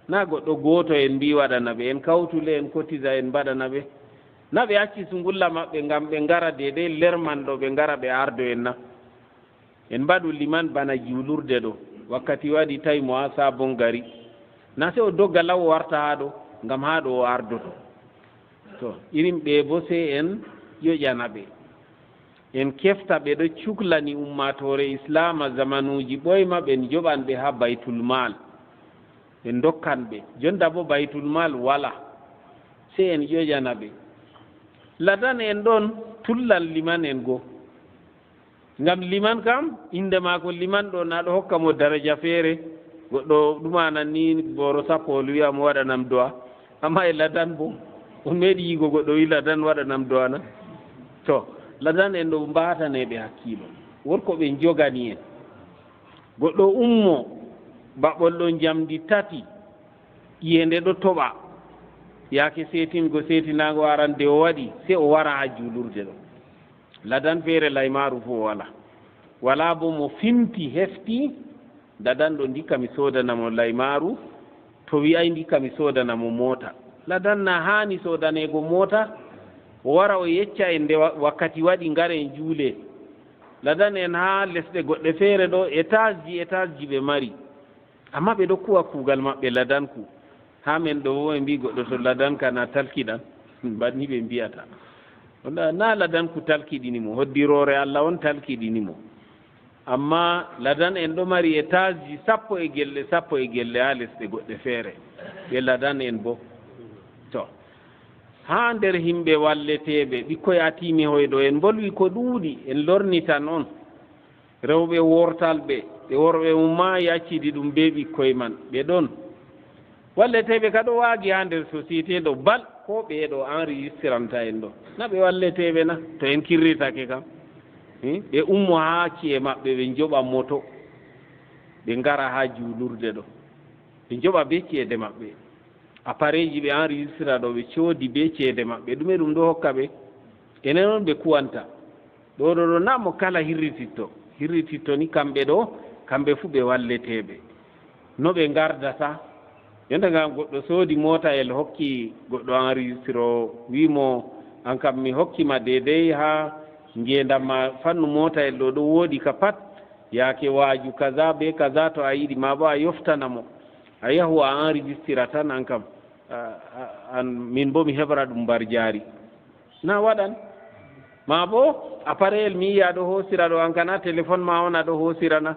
Na goɗɗo gooto en mbii waɗana ɓe, en kawtu le, en kotisa, en mbaɗana ɓe. Na ɓe acci sungulla maɓɓe ngam ɓe ngara deydey ler man ɗo ɓe ngara ɓe ardo en na? En mbaɗu liman bana juulurde ɗo. Wakkati waɗi tawi mo haa Sabon Gari. Na sey o dogga law o warta haa ɗo, ngam haa ɗo o ardoto. To, irin ɓe boo sey en ƴoƴana ɓe. En kefta ɓe ɗo cuklani ummaatoore Islaama zamanuuji ɓooyma, ɓen joɓan ɓe haa Baytul Maal. Ɓe ndokkan ɓe. Jonta boo Baytul Maal walaa. Sey en ƴoƴana ɓe. Ladan'en ɗon tullan liman'en go. Ngam liman kam, innde maako liman ɗo, na ɗo hokka mo daraja feere. Goɗɗo ɗumanan ni booro sappo, o wi'a mo waɗanam du'a. Ammaa e ladan boo, on meeɗi yi'ugo goɗɗo wi'i ladan waɗanam du'a na? To, ladan'en ɗo mbaataneeɓe hakkiilo. Worko ɓe njogani en. Goɗɗo ummo, baɓol ɗo njamndi tati, iyeende ɗo toɓa. Yaake seetingo, seetinaango aran de o waɗi, sey o wara haa juulurde ɗo. Ladan feere laymaaru fuu walaa. Walaa boo mo fimti, hefti, ladanɗo ndikka mi soodana mo laymaaru, to wi'ay ndikka mi soodana mo moota. Ladan na haani soodaneego moota, o wara o yecca en nde wa-, wakkati waɗi, ngare en juule. Ladan'en haa lesɗe goɗɗe feere ɗo, etaasji, etaasji ɓe mari. Ammaa ɓe ɗo kuwa kuugal maɓɓe ladanku. Haa men ɗo wo ɓe mbii goɗɗo to ladanka na talkiɗan. Banni ɓe mbiyata. Wonda na ladanku talkiɗini mo, hoddiroore Allah on talkiɗini mo. Ammaa ladan'en ɗo mari etaasji sappo e gelle, sappo e gelle haa lesɗe goɗɗe feere. Ɓe ladan'en boo. To, haa nder yimɓe walleteeɓe, ɓikkoy atiimehoy ɗo, en mbolwi ko ɗuuɗi, en lornitan on. Rewɓe wortalɓe, ɓe worɓe mum maayi accidi ɗum bee ɓikkoy man, ɓe ɗon. Walleteeɓe ka ɗo waagi haa nder société ɗo, bal ko ɓee ɗo enregistranta en ɗo. Na ɓe walleteeɓe na, to en kirritake kam. Hmm? Ɓe ummo haa ci'e maɓɓe, ɓe njoɓa moto. Ɓe ngara haa juulurde ɗo. Ɓe njoɓa bee ceede maɓɓe. Apareeji ɓe enregistra ɗo, ɓe coodi bee ceede maɓɓe. Ɗume ɗum ɗo hokka ɓe? Enen on ɓe kuwanta. Ɗo, ɗo, ɗo, na mo kala hirrititto. Hirrititto ni kamɓe ɗo, kamɓe fuu ɓe walleteeɓe. No ɓe ngardata? Yonta ngam goɗɗo soodi mootayel hokki goɗɗo enregistroowo, wi'i mo, "An kam mi hokki ma deydey haa ngeendam ma fannu mootayel ɗo, ɗo woodi ka pat." Yaake waaju kaza be kaza to a yiɗi, maa bo a yoftana mo. A yahu a enregistra tan an kam. A, a, an, min bo mi hebra ɗum mbar jaari. Na waɗan. Maa bo, appareil mi yi'i a ɗo hoosira ɗo, an kana téléphone ma on a ɗo hoosira na.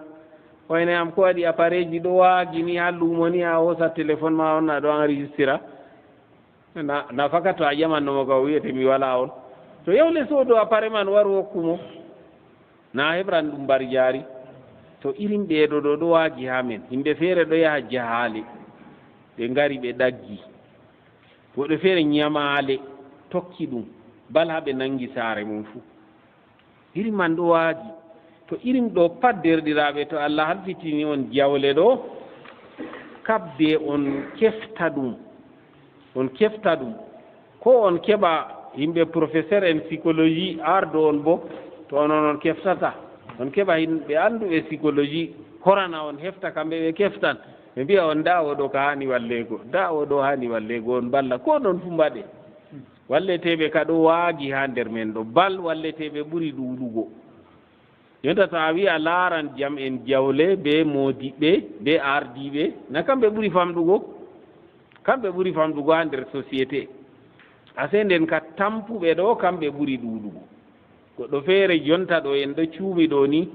Wayne am ko waɗi appareil ji ɗo waagi ni ha luumo ni a hoosa téléphone ma on a ɗo enregistra. Na, na faka to a ƴamanno mo ka o wi'ete mi wala on. To yahu le soodo appareil man waru hokku mo. Na heɓran ɗum mbar jaari. To irin ɓeeɗo ɗo ɗo waagi ha men. Himɓe feere ɗo yaha jahaale. Ɓe ngari ɓe ɗaggi. Woɗɓe feere ɲamaale tokki ɗum, bal haa ɓe nanngi saare mum fuu. Irin man ɗo waagi. To irin ɗo pat, deerɗiraaɓe, to Allah halfitini on jawle ɗo, kaɓde on kefta ɗum. On kefta ɗum. Ko on keɓa yimɓe professeur en psychologie ardo on bo, to onon on keftata. On keɓa yimɓe annduɓe psychologie, horana on, hefta kamɓe, ɓe keftan. Ɓe mbi'a on, "Ndaa oo ɗo ka haani walleego, ndaa oo ɗo haani walleego, on mballa." Ko non fu mbaɗe. Walleteeɓe ka ɗo waagi haa nder men ɗo, bal walleteeɓe ɓuri ɗuuɗugo. Jonta to a wi'a laaran jam en jawle bee moodiɓɓe, bee ardiiɓe, na kamɓe ɓuri famɗugo? Kamɓe ɓuri famɗugo haa nder société. Asee nden ka tampuɓe ɗo, kamɓe ɓuri ɗuuɗugo. Goɗɗo feere jonta ɗo en ɗo cuumi ɗo ni,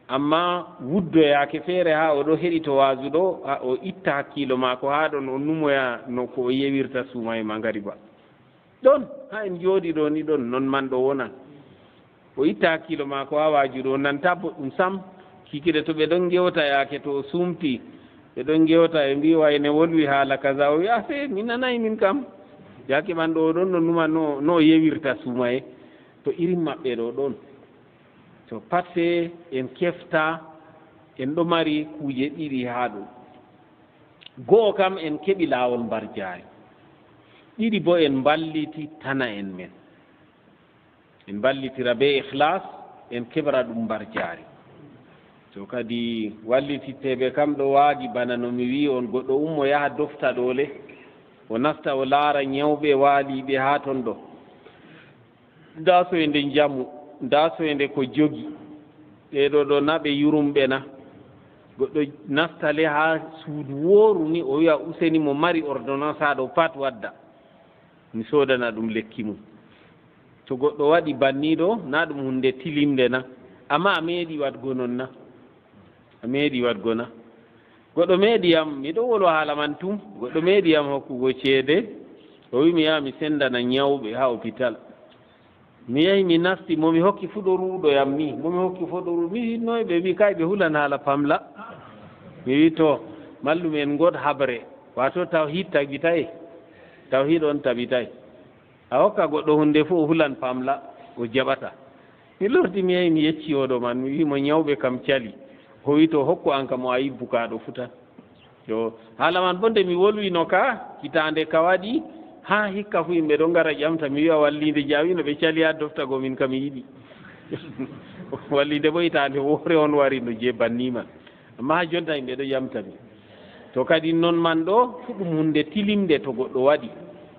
amma wuddoyaake feere haa o ɗo heɗito waazu ɗo, haa o itta hakkiilo maako haa ɗon o numoya no ko o yewirta suumaye mangariba. Ɗon haa en jooɗi ɗo ni ɗon, non man ɗo wonan. O itta hakkiilo maako haa waaju ɗo, nanta boɗɗum sam. Kikiɗe to ɓe ɗon ngewta yaake to o suumti, ɓe ɗon ngewta ɓe mbii wayne wolwi haala kaza. O wi'a, "Asee, mi nanaay min kam." Yaake man ɗo o ɗon no numa no, no o yewirta suumaye. To irin maɓɓe ɗo ɗon. To pat sey en kefta, en ɗo mari kuuje ɗiɗi haa ɗo. Go'o kam en keɓi laawol mbar jaari. Ɗiɗi boo en mballiti tana en men. En mballitira bee ikhlas, en keɓra ɗum mbar jaari. To kadi wallititteeɓe kam ɗo waagi bana no mi wi'i on, goɗɗo ummo yaha dofta ɗo le, o nasta o laara nyawɓe waaliiɓe haa ton ɗo. Ndaa soynde njamu, ndaa soynde ko jogi. Ɓee ɗo ɗo na ɓe yurumɓe na? Goɗɗo nasta le haa suudu wooru ni, o wi'a useni mo mari ordonnance haa ɗo pat wadda. Mi soodana ɗum lekki mum. To goɗɗo waɗi banni ɗo, na ɗum huunde tilimnde na? Amma a meeɗi waɗgo non na? A meeɗi waɗgo na? Goɗɗo meeɗi yam, miɗo wolwa haala man tum. Goɗɗo meeɗi yam hokkugo ceede, o wi'i mi yaha mi sendana nyawɓe haa opital. Mi yahi mi nasti, mo mi hokki fu ɗo ruɗo yam ni, mo mi hokki fu ɗo ruɗo. Mi wi'i noy? Ɓe mbii kay ɓe hulan haala pamla. Mi wi'i to, mallum en ngoɗ haɓre, waato tawhid tabitay. Tawhid on tabitay. A hokka goɗɗo huunde fu o hulan pamla, o jaɓata. Mi lorti mi yahi mi yecci oo ɗo man, mi wi'i mo nyawɓe kam cali. O wi'i to hokku an kam o a yibbu ka ɗo fu tan. Yo, haala man bo nde mi wolwino ka, hitaande ka waɗi, haa hikka fu yimɓe ɗon ngara ƴamta, mi wi'a walliinde je a wi'no ɓe cali haa dofta go min kam mi yiɗi. Walliinde bo hitaande woore on warino je banni man. Amma haa jonta yimɓe ɗo ƴamta mi. To kadi non man ɗo, fu ɗum huunde tilimnde to goɗɗo waɗi.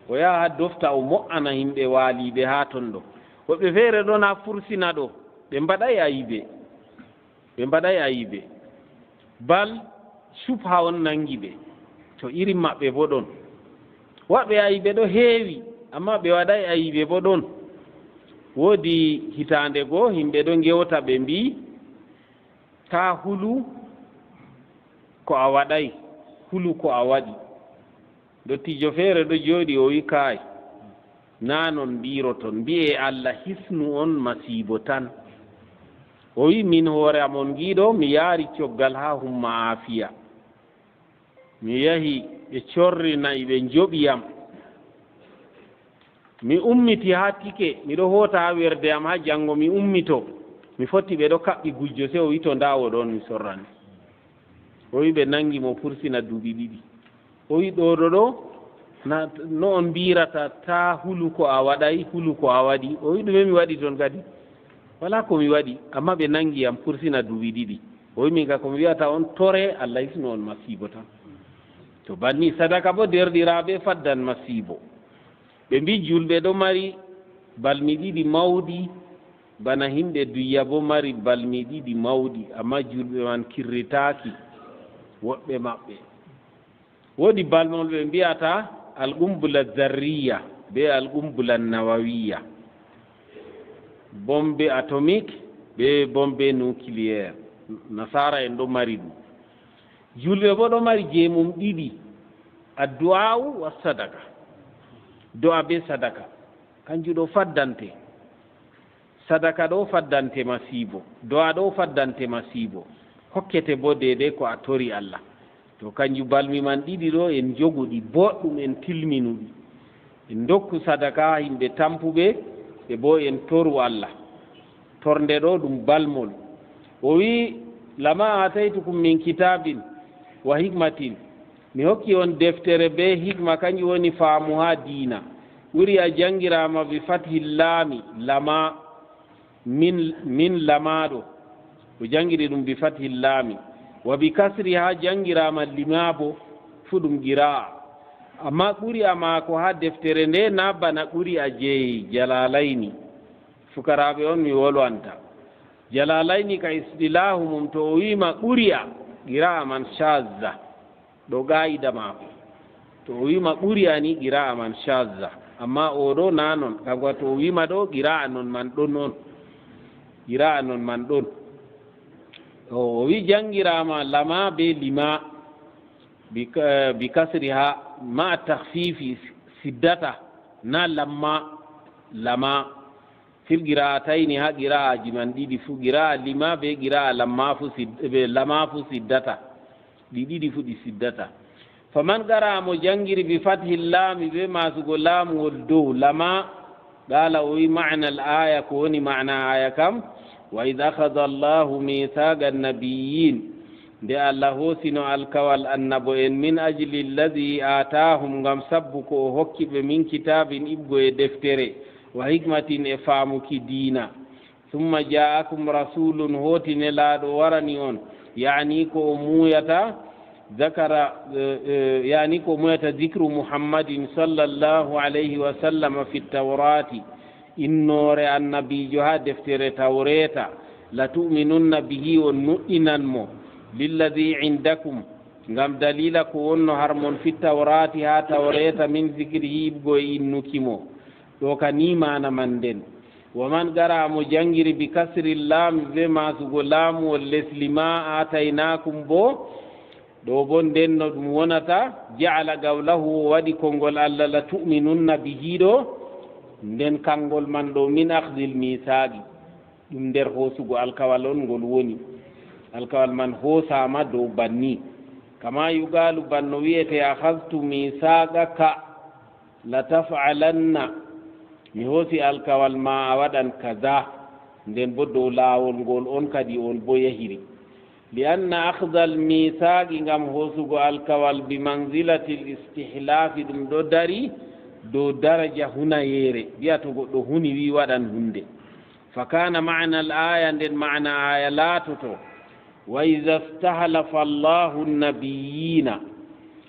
O yaha haa dofta o mo'ana yimɓe waaliiɓe haa ton ɗo. Woɓɓe feere ɗon haa fursina ɗo, ɓe mbaɗay ayibe. Ɓe mbaɗay ayibe. Bal subha on nangi ɓe. To irin maɓɓe bo ɗon. Waɗɓe ayibe ɗo heewi, amma ɓe waɗay ayibe bo ɗon. Woodi hitaande goo, yimɓe ɗo ngewta ɓe mbii, "Taa hulu ko a waɗay, hulu ko a waɗi." Dottijo feere ɗo jooɗi, o wi, "Kaay, naa non mbiiroton, mbi'e Allah hisnu on masiibo tan." O wi, "Min hoore am on ngiiɗo, mi yaari coggal haa Humma Aafiya. Mi yahi, ɓe corri na'i, ɓe njoɓi yam. Mi ummiti haa tike, miɗo hoota haa werde am haa janngo mi ummito. Mi fotti ɓe ɗo kaɓɓi gujjo, sey o wi to ndaa o ɗon mi sorrani." O wi ɓe nanngi mo pursina duuɓi ɗiɗi. O wi ɗo ɗo ɗo, na, no on mbiirata taa hulu ko a waɗay, hulu ko a waɗi. O wi ɗume mi waɗi ton kadi? Walaa ko mi waɗi, amma ɓe nanngi yam pursina duuɓi ɗiɗi. O wi min ka ko mi wi'ata on tore, Allah hisnu on masiibo tan. To banni sadaka bo deerɗiraaɓe faddan masiibo. Ɓe mbii julɓe ɗo mari balmi ɗiɗi mawɗi, Bana himɓe duyya boo mari balmi ɗiɗi mawɗi, ammaa juulɓe man kirritaaki woɗɓe maɓɓe. Woodi balmol ɓe mbi'ata al-qumbula zarriya bee al-qumbula nawawiya, bombe atomique bee bombe nucléaire. Nasaara'en ɗo mari ɗum. Juulɓe boo ɗo mari jey mum ɗiɗi, addu'aa'u wa sadaka. Do'a bee sadaka, kanjum ɗo faddante. Sadaka ɗo faddante masiibo, do'a ɗo faddante masiibo, hokkete boo deydey ko a tori Allah. To kanjum balmi man ɗiɗi ɗo, en jogu ɗi booɗɗum, en tilminu ɗi. En ndokku sadaka haa yimɓe tampuɓe, e boo en toru Allah. Tornde ɗo ɗum balmol. O wi'i, "Lama ataytukum min kitabin wa hikmatin." Mi hokki on deftere bee hikma, kanjum woni faamu haa diina. Ɓuri a janngiraama bi fathil laami, lama, min, min lama ɗo. O janngiri ɗum bi fathil laami. Wa bi kasriha, janngiraama lima boo, fuu ɗum qira'a. Ammaa quri'a maako haa deftere nde na bana quri'a jey Jalalayni. Fukaraaɓe on mi wolwanta. Jalalayni ka istilaahu mum, to o wi'i ma quri'a, qira'a man shazza. Ɗo qaa'ida maako. To o wi'i ma quri'a ni, qira'a man shazza. Ammaa o ɗo na non. Kanko to o wi'i ma ɗo, qira'a non man ɗon on. Qira'a non man ɗon. O, o wi'i janngiraama lama bee lima bi ka-, bi kasriha ma'a takhfifi siddata, na lamma, lama. Fil qira'atayni, haa qira'aji man ɗiɗi fuu, qira'a lima be qira'a lamma fu sid-, be lama fu siddata. Ɗi ɗiɗi fu ɗi siddata. Faman qara'a, mo janngiri bi fathil laami, be maasugo laamuwol dow, lama, qala, o wi ma'na al aya, ko woni ma'na aya kam, wa idh akhadha Allahu mithaqa an-nabiyyin, nde Allah hoosino alkawal annabo'en, min ajli alladhi atahum, ngam sabbu ko o hokki ɓe, min kitabin, iɓgo e deftere, wa hikmatin, e faamuki diina. Summa ja'akum rasulun, hooti nelaaɗo warani on, yaani ko o muuyata, zakara, eh, eh, yaani ko o muuyata, zikru Muhammadin sallallahu alayhi wa sallam fi tawrati, innoore annabiijo haa deftere tawreeta, la tu'minunna bihi, on nuɗɗinan mo, lilladhi indakum, ngam daliila ko wonno har mon, fi tawrati, haa tawreeta, min zikrihi, iɓgo e innuki mo. Ɗo ka ni maana man nden. Wa man qara'a, mo janngiri bi kasri laam, be maasugo laamuwol les, lima aataynaakum bo, ɗo bo nden no ɗum wonata, ja'ala qawlahu, o waɗi konngol Allah, la tu'minunna bihi ɗo, nden kanngol man ɗo, min akhdhil miisaaqi, ɗum nder hoosugo alkawal on ngol woni. Alkawal man hoosaama dow banni. Kama yuqalu, banno wi'ete, akhadhtu miisaqaka, la taf'alanna, mi hoosi alkawal ma a waɗan kaza, nden bo dow laawol ngol on kadi on bo yahiri. Li anna akhdhal miisaaqi, ngam hoosugo alkawal, bi manzilatil istihlaafi, ɗum ɗo dari dow daraja hunayeere, wi'a to goɗɗo huni wi waɗan hunde. Fa kana ma'na al aya, nden ma'na aya laatoto, wa iza stahlafa Allahu nabiyina,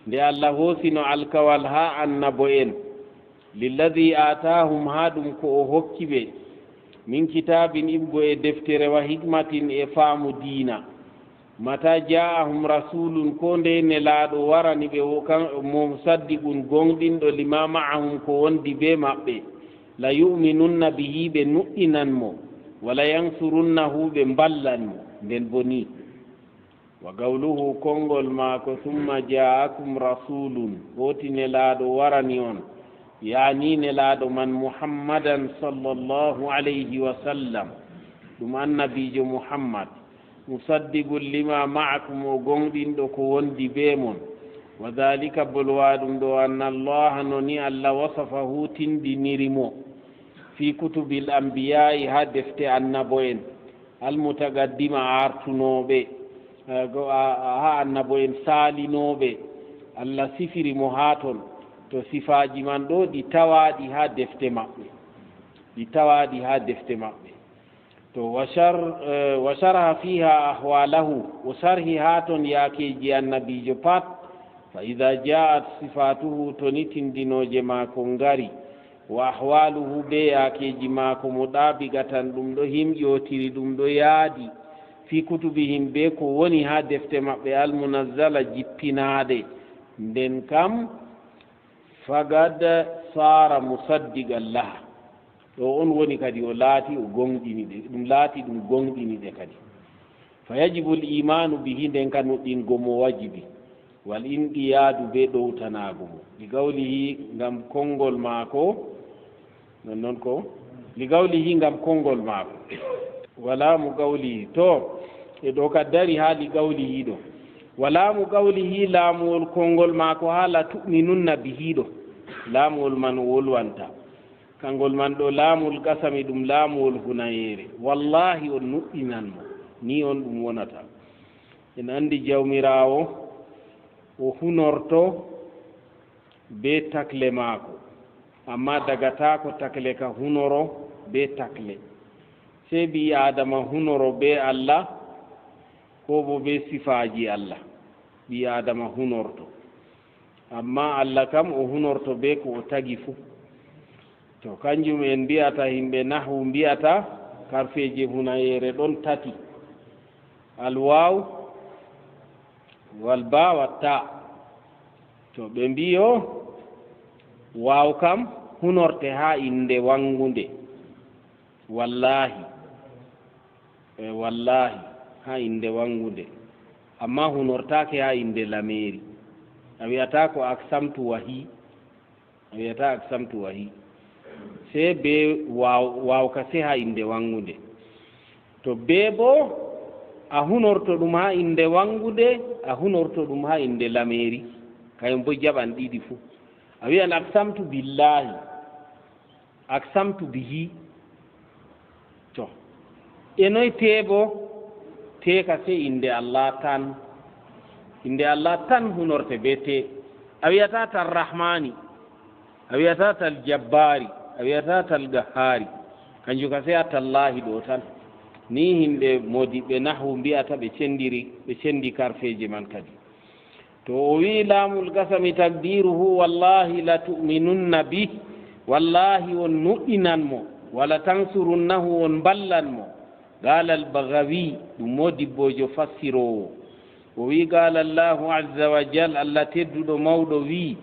nde Allah hoosino alkawal haa annabo'en, lilladhi aataahum, haa ɗum ko o hokki ɓe, min kitaabin, iɓgo e deftere, wa hikmatin, e faamu diina. Mata ja'ahum rasulun, ko ndey nelaaɗo warani ɓe, wo kan-, musaddiqun, goongɗinɗo, lima ma'ahum, ko wondi bee maɓɓe, la yu'minunna bihi, ɓe nuɗɗinan mo, wa la yansurunnahu, ɓe mballan mo. Nden bo ni. Wa qawluhu, konngol maako, summa ja'akum rasulun, hooti nelaaɗo warani on, yaani nelaaɗo man Muhammadan sallallahu alayhi wa sallam, ɗum annabiijo Muhammad, musaddiqun lima ma'akum, o goongɗinɗo ko wondi bee mon. Wa dhalika, bolwa ɗum ɗo, anna Allaha, no ni Allah, wasafahu, tindiniri mo, fi kutubil anbiya'i, haa defte annabo'en, al mutaqaddima, artunooɓe, eh, go-, a-, a-, haa annabo'en saalinooɓe, Allah sifiri mo haa ton. To sifaaji man ɗo, ɗi tawaaɗi haa defte maɓɓe. Ɗi tawaaɗi haa defte maɓɓe. To, wa shar-, eh, wa sharha fiha ahwalahu, o sharhi haa ton yaakeeji annabiijo pat. Fa idha ja'at sifatuhu, to ni tindinooje maako ngari, Wa ahwaluhu, be yaakeeji maako, muɗaabigatan, ɗum ɗo himƴootiri, ɗum ɗo yaadi, fi kutubihim, be ko woni haa defte maɓɓe, almunazzala, jippinaaɗe, nden kam, fagad saara musaddiqan laha. Ɗo on woni kadi o laati o goŋɗini ɗe, ɗum laati ɗum goŋɗini ɗe kadi. Fa yajibu al-imaanu bihi, nden ka nuɗɗingo mo wajibi. Wal inqiyaadu, be ɗowtanaago mo. Li qawlihi, ngam konngol maako, non non ko? Li qawlihi, ngam konngol maako. Wa laamu qawlihi, to, e ɗo ka dari haa li qawlihi ɗo. Wa laamu qawlihi, laamuwol konngol maako haa la tu'minunna bihi ɗo. Laamuwol man o wolwanta. Kangol man ɗo laamul qasami, ɗum laamuwol hunayeere. Wallaahi on nuɗɗinan mo. Ni on ɗum wonata. En anndi Jawmiraawo, o hunorto be takle maako, amma dagataako takle ka hunoro be takle. Sey ɓii Aadama hunoro be Allah, ko bo be sifaaji Allah, ɓii Aadama hunorto. Amma Allah kam, o hunorto be ko o tagi fuu. To, kanjum en mbi'ata, yimɓe nahwu mbi'ata, karfeeje hunayeere ɗon tati, al waaw, wal baa, wat taa. To, ɓe mbi'i o, waaw kam hunorte haa innde waŋgunde. Wallaahi. E wallaahi, haa innde waŋgunde. Amma hunortaake haa innde lameeri. A wi'ataa ko aksamtu wahi. A wi'ataa aksamtu wahi. Sey be waaw-, waawka sey haa innde waŋgunde. To be bo, a hunorto ɗum haa innde waŋgunde, a hunorto ɗum haa innde lameeri. Kayum bo jaɓan ɗiɗi fuu. A wi'an aksamtu billaahi. Aksamtu bihi. To, e noy tee bo? Tee ka sey innde Allah tan. Innde Allah tan hunorte be tee. A wi'ataa tal Rahmaani, a wi'ataa tal Jabbaari, a wi'ataa tal Gahhaari. Kanjum ka sey a tallaahi ɗo tan. Ni yimɓe moodiɓɓe nahwu mbi'ata, ɓe cendiri, ɓe cendi karfeeje man kadi. To o wi'i laamul qasami taqdiruhu, "Wallahi la tu'minunna bih," wallahi on nuɗɗinan mo, "wala tansurunnahu," on mballan mo. Qaala al-Baghawi, ɗum moodibboojo fassiroowo. O wi'i, qaala Allahu azza wa jal, Allah tedduɗo mawɗo wi'i,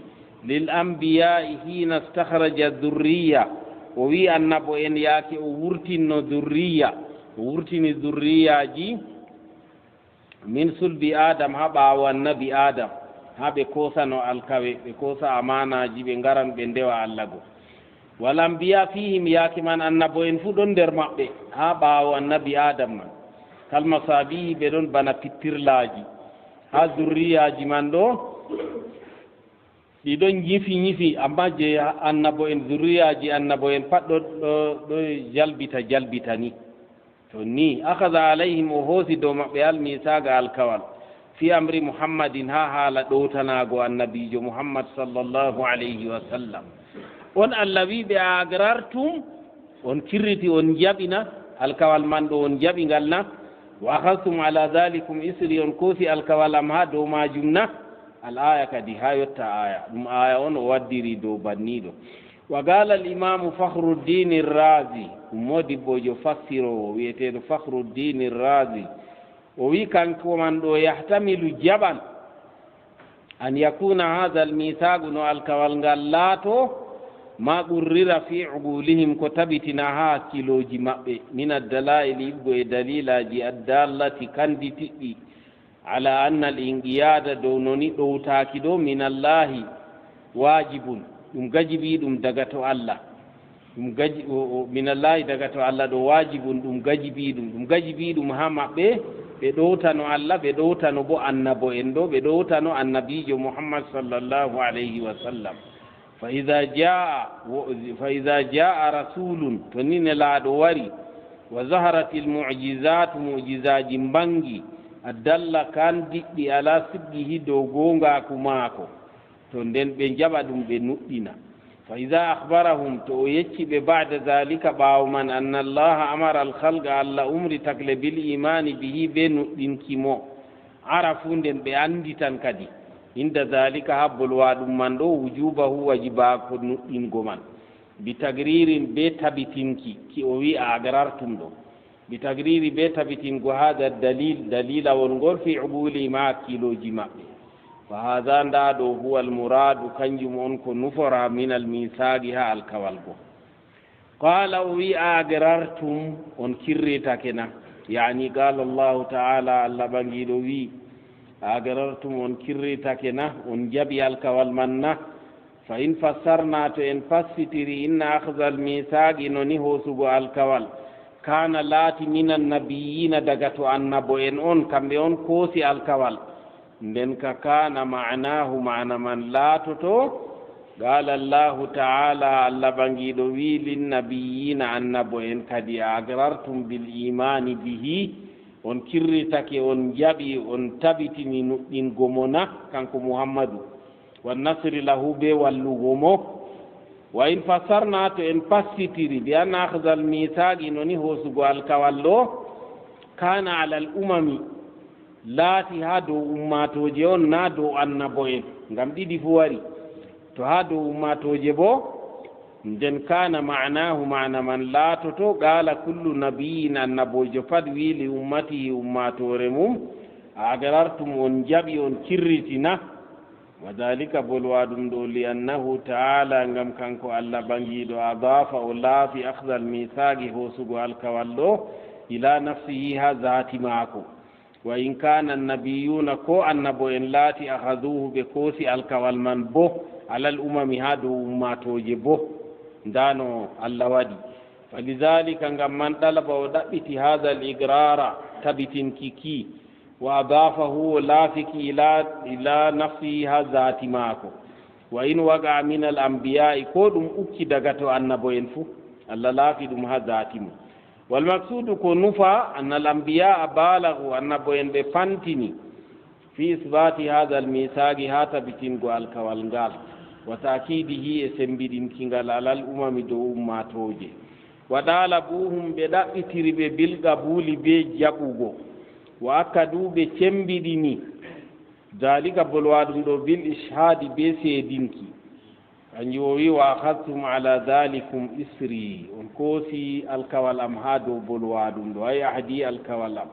"Lil anbiya'i hiina istakhraja dhurriya," o wi'i annabo en yaake o wurtinno dhurriya, o wurtini dhurriyaaji, min sulbi Adam, haa ɓaawo annabi Adam, haa ɓe koosano alkawe, ɓe koosa amaanaaji, ɓe ngaran ɓe ndewa Allah go. Wal anbiya fihim, yaake man annabo en fuu ɗon nder maɓɓe, haa ɓaawo annabi Adam man. Kal masabihi, ɓe ɗon bana pittirlaaji. Haa zurriyaaji man ɗo, ɗi ɗon nyifi nyifi, amma je annabo en, zurriyaaji annabo en pat ɗo, ɗo, ɗo jalbita, jalbita ni. To ni, akhadha alayhim, o hoosi dow maɓɓe al-misaaqa, alkawal, fi amri Muhammadin, haa haala ɗowtanaago annabiijo Muhammad sallallahu alayhi wa sallam. On Allah wi'i ɓe, "A agrartum?" On kirriti, on njaɓi na? Alkawal man ɗo on njaɓi ngal na? "Wa akhadhtum ala dhalikum isri," on koosi alkawal am haa dow maajum na? Al-aya kadi haa yotta aya. Ɗum aya on o waddiri dow banniiɗo. Wa qala al-imamu Fakhruddin ar-Razi, ɗum moodibboojo fassiroowo wi'eteeɗo Fakhruddin ar-Razi. O wi'i kanko man ɗo, "Yahtamilu, jaɓan, an yakuna hadha al-mithaqu, no alkawal ngal laato, ma qurrira fi uqulihim, ko tabitina haa hakkilooji maɓɓe, min ad-dala'il, iggo e daliilaaji, ad-dallati, kanditiɗɗi, ala anna al-inqiyada, dow noni ɗowtaaki ɗo, min Allahi, wajibun, ɗum gajibiiɗum daga to Allah." Ɗum gaji-, o, o, min Allahi, daga to Allah ɗo, wajibun, ɗum gajibiiɗum. Ɗum gajibiiɗum haa maɓɓe, ɓe ɗowtano Allah, ɓe ɗowtano bo annabo en ɗo, ɓe ɗowtano annabiijo Muhammad sallallahu alayhi wa sallam. Fa iza jaa, wo-, fa iza jaa rasulun, to ni nelaaɗo wari, wa zaharatil mu'jizatu, mu'jizaaji mbangi, addalla, kandiɗɗi, ala sidqihi, dow goongaaku maako. To nden ɓe njaɓa ɗum, ɓe nuɗɗina. Fa iza akhbarahum, to o yecci ɓe, ba'da zalika, ɓaawo man, anna Allaha amara al-khalqa, Allah umri takle, bil imani bihi, be nuɗɗinki mo, arafu, nden ɓe anditan kadi, inda zalika, haa bolwa ɗum man ɗo, wujubahu, wajibaaku nuɗɗingo man. Bi tagririn, be tabitinki, ki o wi a agrartum ɗo. Bi tagriri, be tabitingo hada dalil, dalilawol ngol fi uqulihim, ha hakkiilooji maɓɓe. Fa hada, nda ɗo, huwa al muradu, kanjum on ko nufora, min al misaqi, ha alkawal go. Qala, o wi a agrartum, on kirritake na? Yani qala Allahu ta'ala, Allah ɓangiiɗo wi a agrartum, on kirritake na, on jaɓi alkawal man na? Fa in fassarna, to en passitiri, inna akhza al misaqi, no ni hoosugo alkawal, kana, laati, min annabiyina, daga to annabo en on, kamɓe on koosi alkawal. Nden ka kana ma'anahu, ma'ana man laatoto, qala Allahu ta'ala, Allah ɓangiiɗo wi linnabiyina, annabo en kadi, a agrartum bil imani bihi, on kirritake, on jaɓi, on tabitini nuɗɗingo mo na, kanko Muhammadu, wan nasri lahu, be wallugo mo. Wa in fassarna, to en passitiri, bi anna akhza al misaqi, no ni hoosugo alkawal ɗo, kana ala al umami, laati ha dow ummatooje on, na dow annabo en, ngam ɗiɗi fu wari. To ha dow ummatooje bo, nden kana ma'anahu, ma'ana man laatoto, qala kullu nabiyyin, annaboojo pat wi li ummatihi, ummaatoore mum, a agrartum, on jaɓi, on kirriti na? Wa dhalika, bolwa ɗum ɗo, li annahu ta'ala, ngam kanko Allah ɓangiiɗo, adafa, o laafi, akhza al misaqi, hoosugo alkawal ɗo, ila nafsihi, ha zaati maako. Wa in kana annabiyuna, ko annabo en laati, akhaduhu, ɓe koosi alkawal man bo, alal umami, ha dow ummatooje bo. Nda no Allah waɗi. Falidhalika, ngam man, ɗalaba, o ɗaɓɓiti, hadha al iqrara, tabitinki ki, wa adafahu, o laafiki, ila, ila nafsihi, ha zaati maako. Wa in waqa min al anbiya'i, ko ɗum ukki daga to annabo en fu, Allah laafi ɗum ha zaati mum. Wal maqsudu, ko nufa, anna al anbiya'a balagu, annabo en ɓe pantini, fi isbati hadha al misaqi, ha tabitingo alkawal ngal, wa ta'kidihi, e sembiɗinki ngal, alal umami, dow ummatooje. Wa dalabuhum, ɓe ɗaɓɓitiri ɓe, bil qabuli, be jaɓugo. Wa akkadu, ɓe cembiɗini, dalika, bolwa ɗum ɗo, bil ishhadi, be seedinki. Kanjum o wi, wa akhadhtum ala dhalikum isri, on koosi alkawal am ha dow bolwa ɗum ɗo, ay ahdi, alkawal am.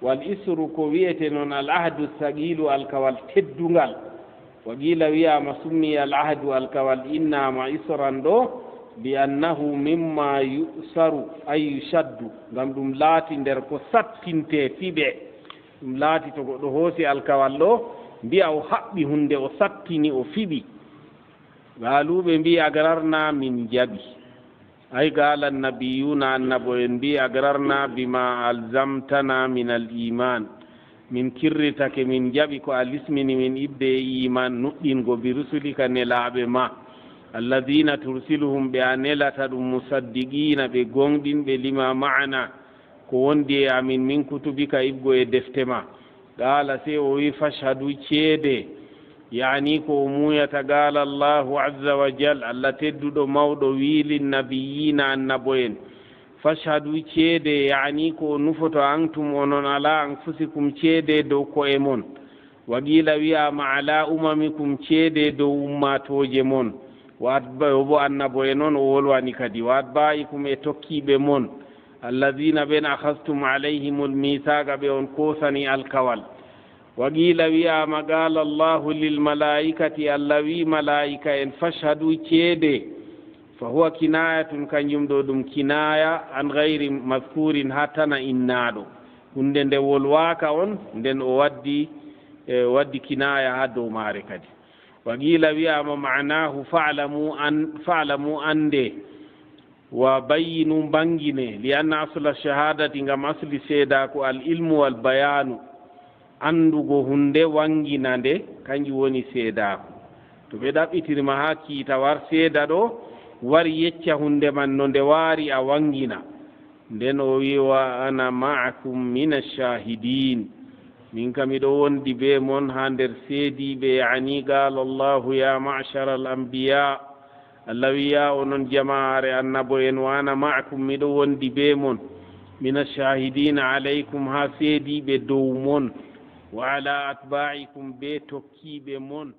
Wal isru, ko wi'ete non al ahdu thaqilu, alkawal teddungal. Wa qila, wi'ama, summi al ahdu, alkawal innama isran ɗo, bi annahu mimma yu'saru, ay yushaddu, ngam ɗum laati nder ko sattinte, fiɓe. Ɗum laati to goɗɗo hoosi alkawal ɗo, mbi'a o haɓɓi hunde, o sattini, o fiɓi. Qaalu, ɓe mbi'i, agrarna, min jaɓi. Ay, qaala annabiyuuna, annabo en mbi'i, agrarna bima alzamtana min al iman. Min kirritake, min jaɓi ko a lismini min ibde e iman, nuɗɗingo, bi rusulika, nelaaɓe ma, alladina tursiluhum, ɓe a nelata ɗum, musaddiqina, ɓe gooŋɗinɓe, lima ma'ana, ko wondi e amin, min kutubika, ibgo e defte ma. Qaala, sey o wi, fashhadu, ceede. Yaani ko o muuyata, qaala Allahu azza wa jal, Allah tedduɗo mawɗo wi, linnabiyyiina, annabo en, fashhadu, ceede, yaani ko o nufoto, antum, onon, ala anfusikum, ceede dow ko'e mon. Wa qiila, wi'aama, ala umamikum, ceede dow ummaatooje mon. Wa atba-, o bo annabo en on o wolwani kadi. Wa atba'ikum, e tokkiiɓe mon. Alladhina, ɓen, akhadhtum alayhimul mithaqa, ɓe on koosani alkawal. Wa qiila, wi'aama, qaala Allahu lil malaa'ikati, Allah wi'i malaa'ika en, fashhadu, ceede. Fa huwa kinayatun, kanjum ɗo ɗum kinaya, an ghayri madhkurin, haa tana innaaɗo. Hunde nde wolwaaka on, nden o waddi, e, o waddi kinaya haa dow maare kadi. Wa qiila, wi'aama, ma'anahu, fa'lamu an, fa'lamu, annde. Wa bayyinu, mbanngine, li anna asla shahadati, ngam asli seedaaku, al ilmu wal bayaanu, anndugo huunde, wanngina nde, kanjum woni seedaaku. To ɓe ɗaɓɓitiri ma haa kiita, war seeda ɗo, war yecca huunde man no nde waari, a wanngina. Nden o wi, wa ana ma'akum mina shahidin. Min kam miɗo wondi bee mon haa nder seediiɓe, yaani qaala Allahu, ya ma'shara al anbiya. Allah wi, yaa onon jamaare annabo en, wa ana ma'akum, miɗo wondi bee mon, mina shahidina alaykum, haa seediiɓe dow mon, wa ala atba'ikum, bee tokkiiɓe mon.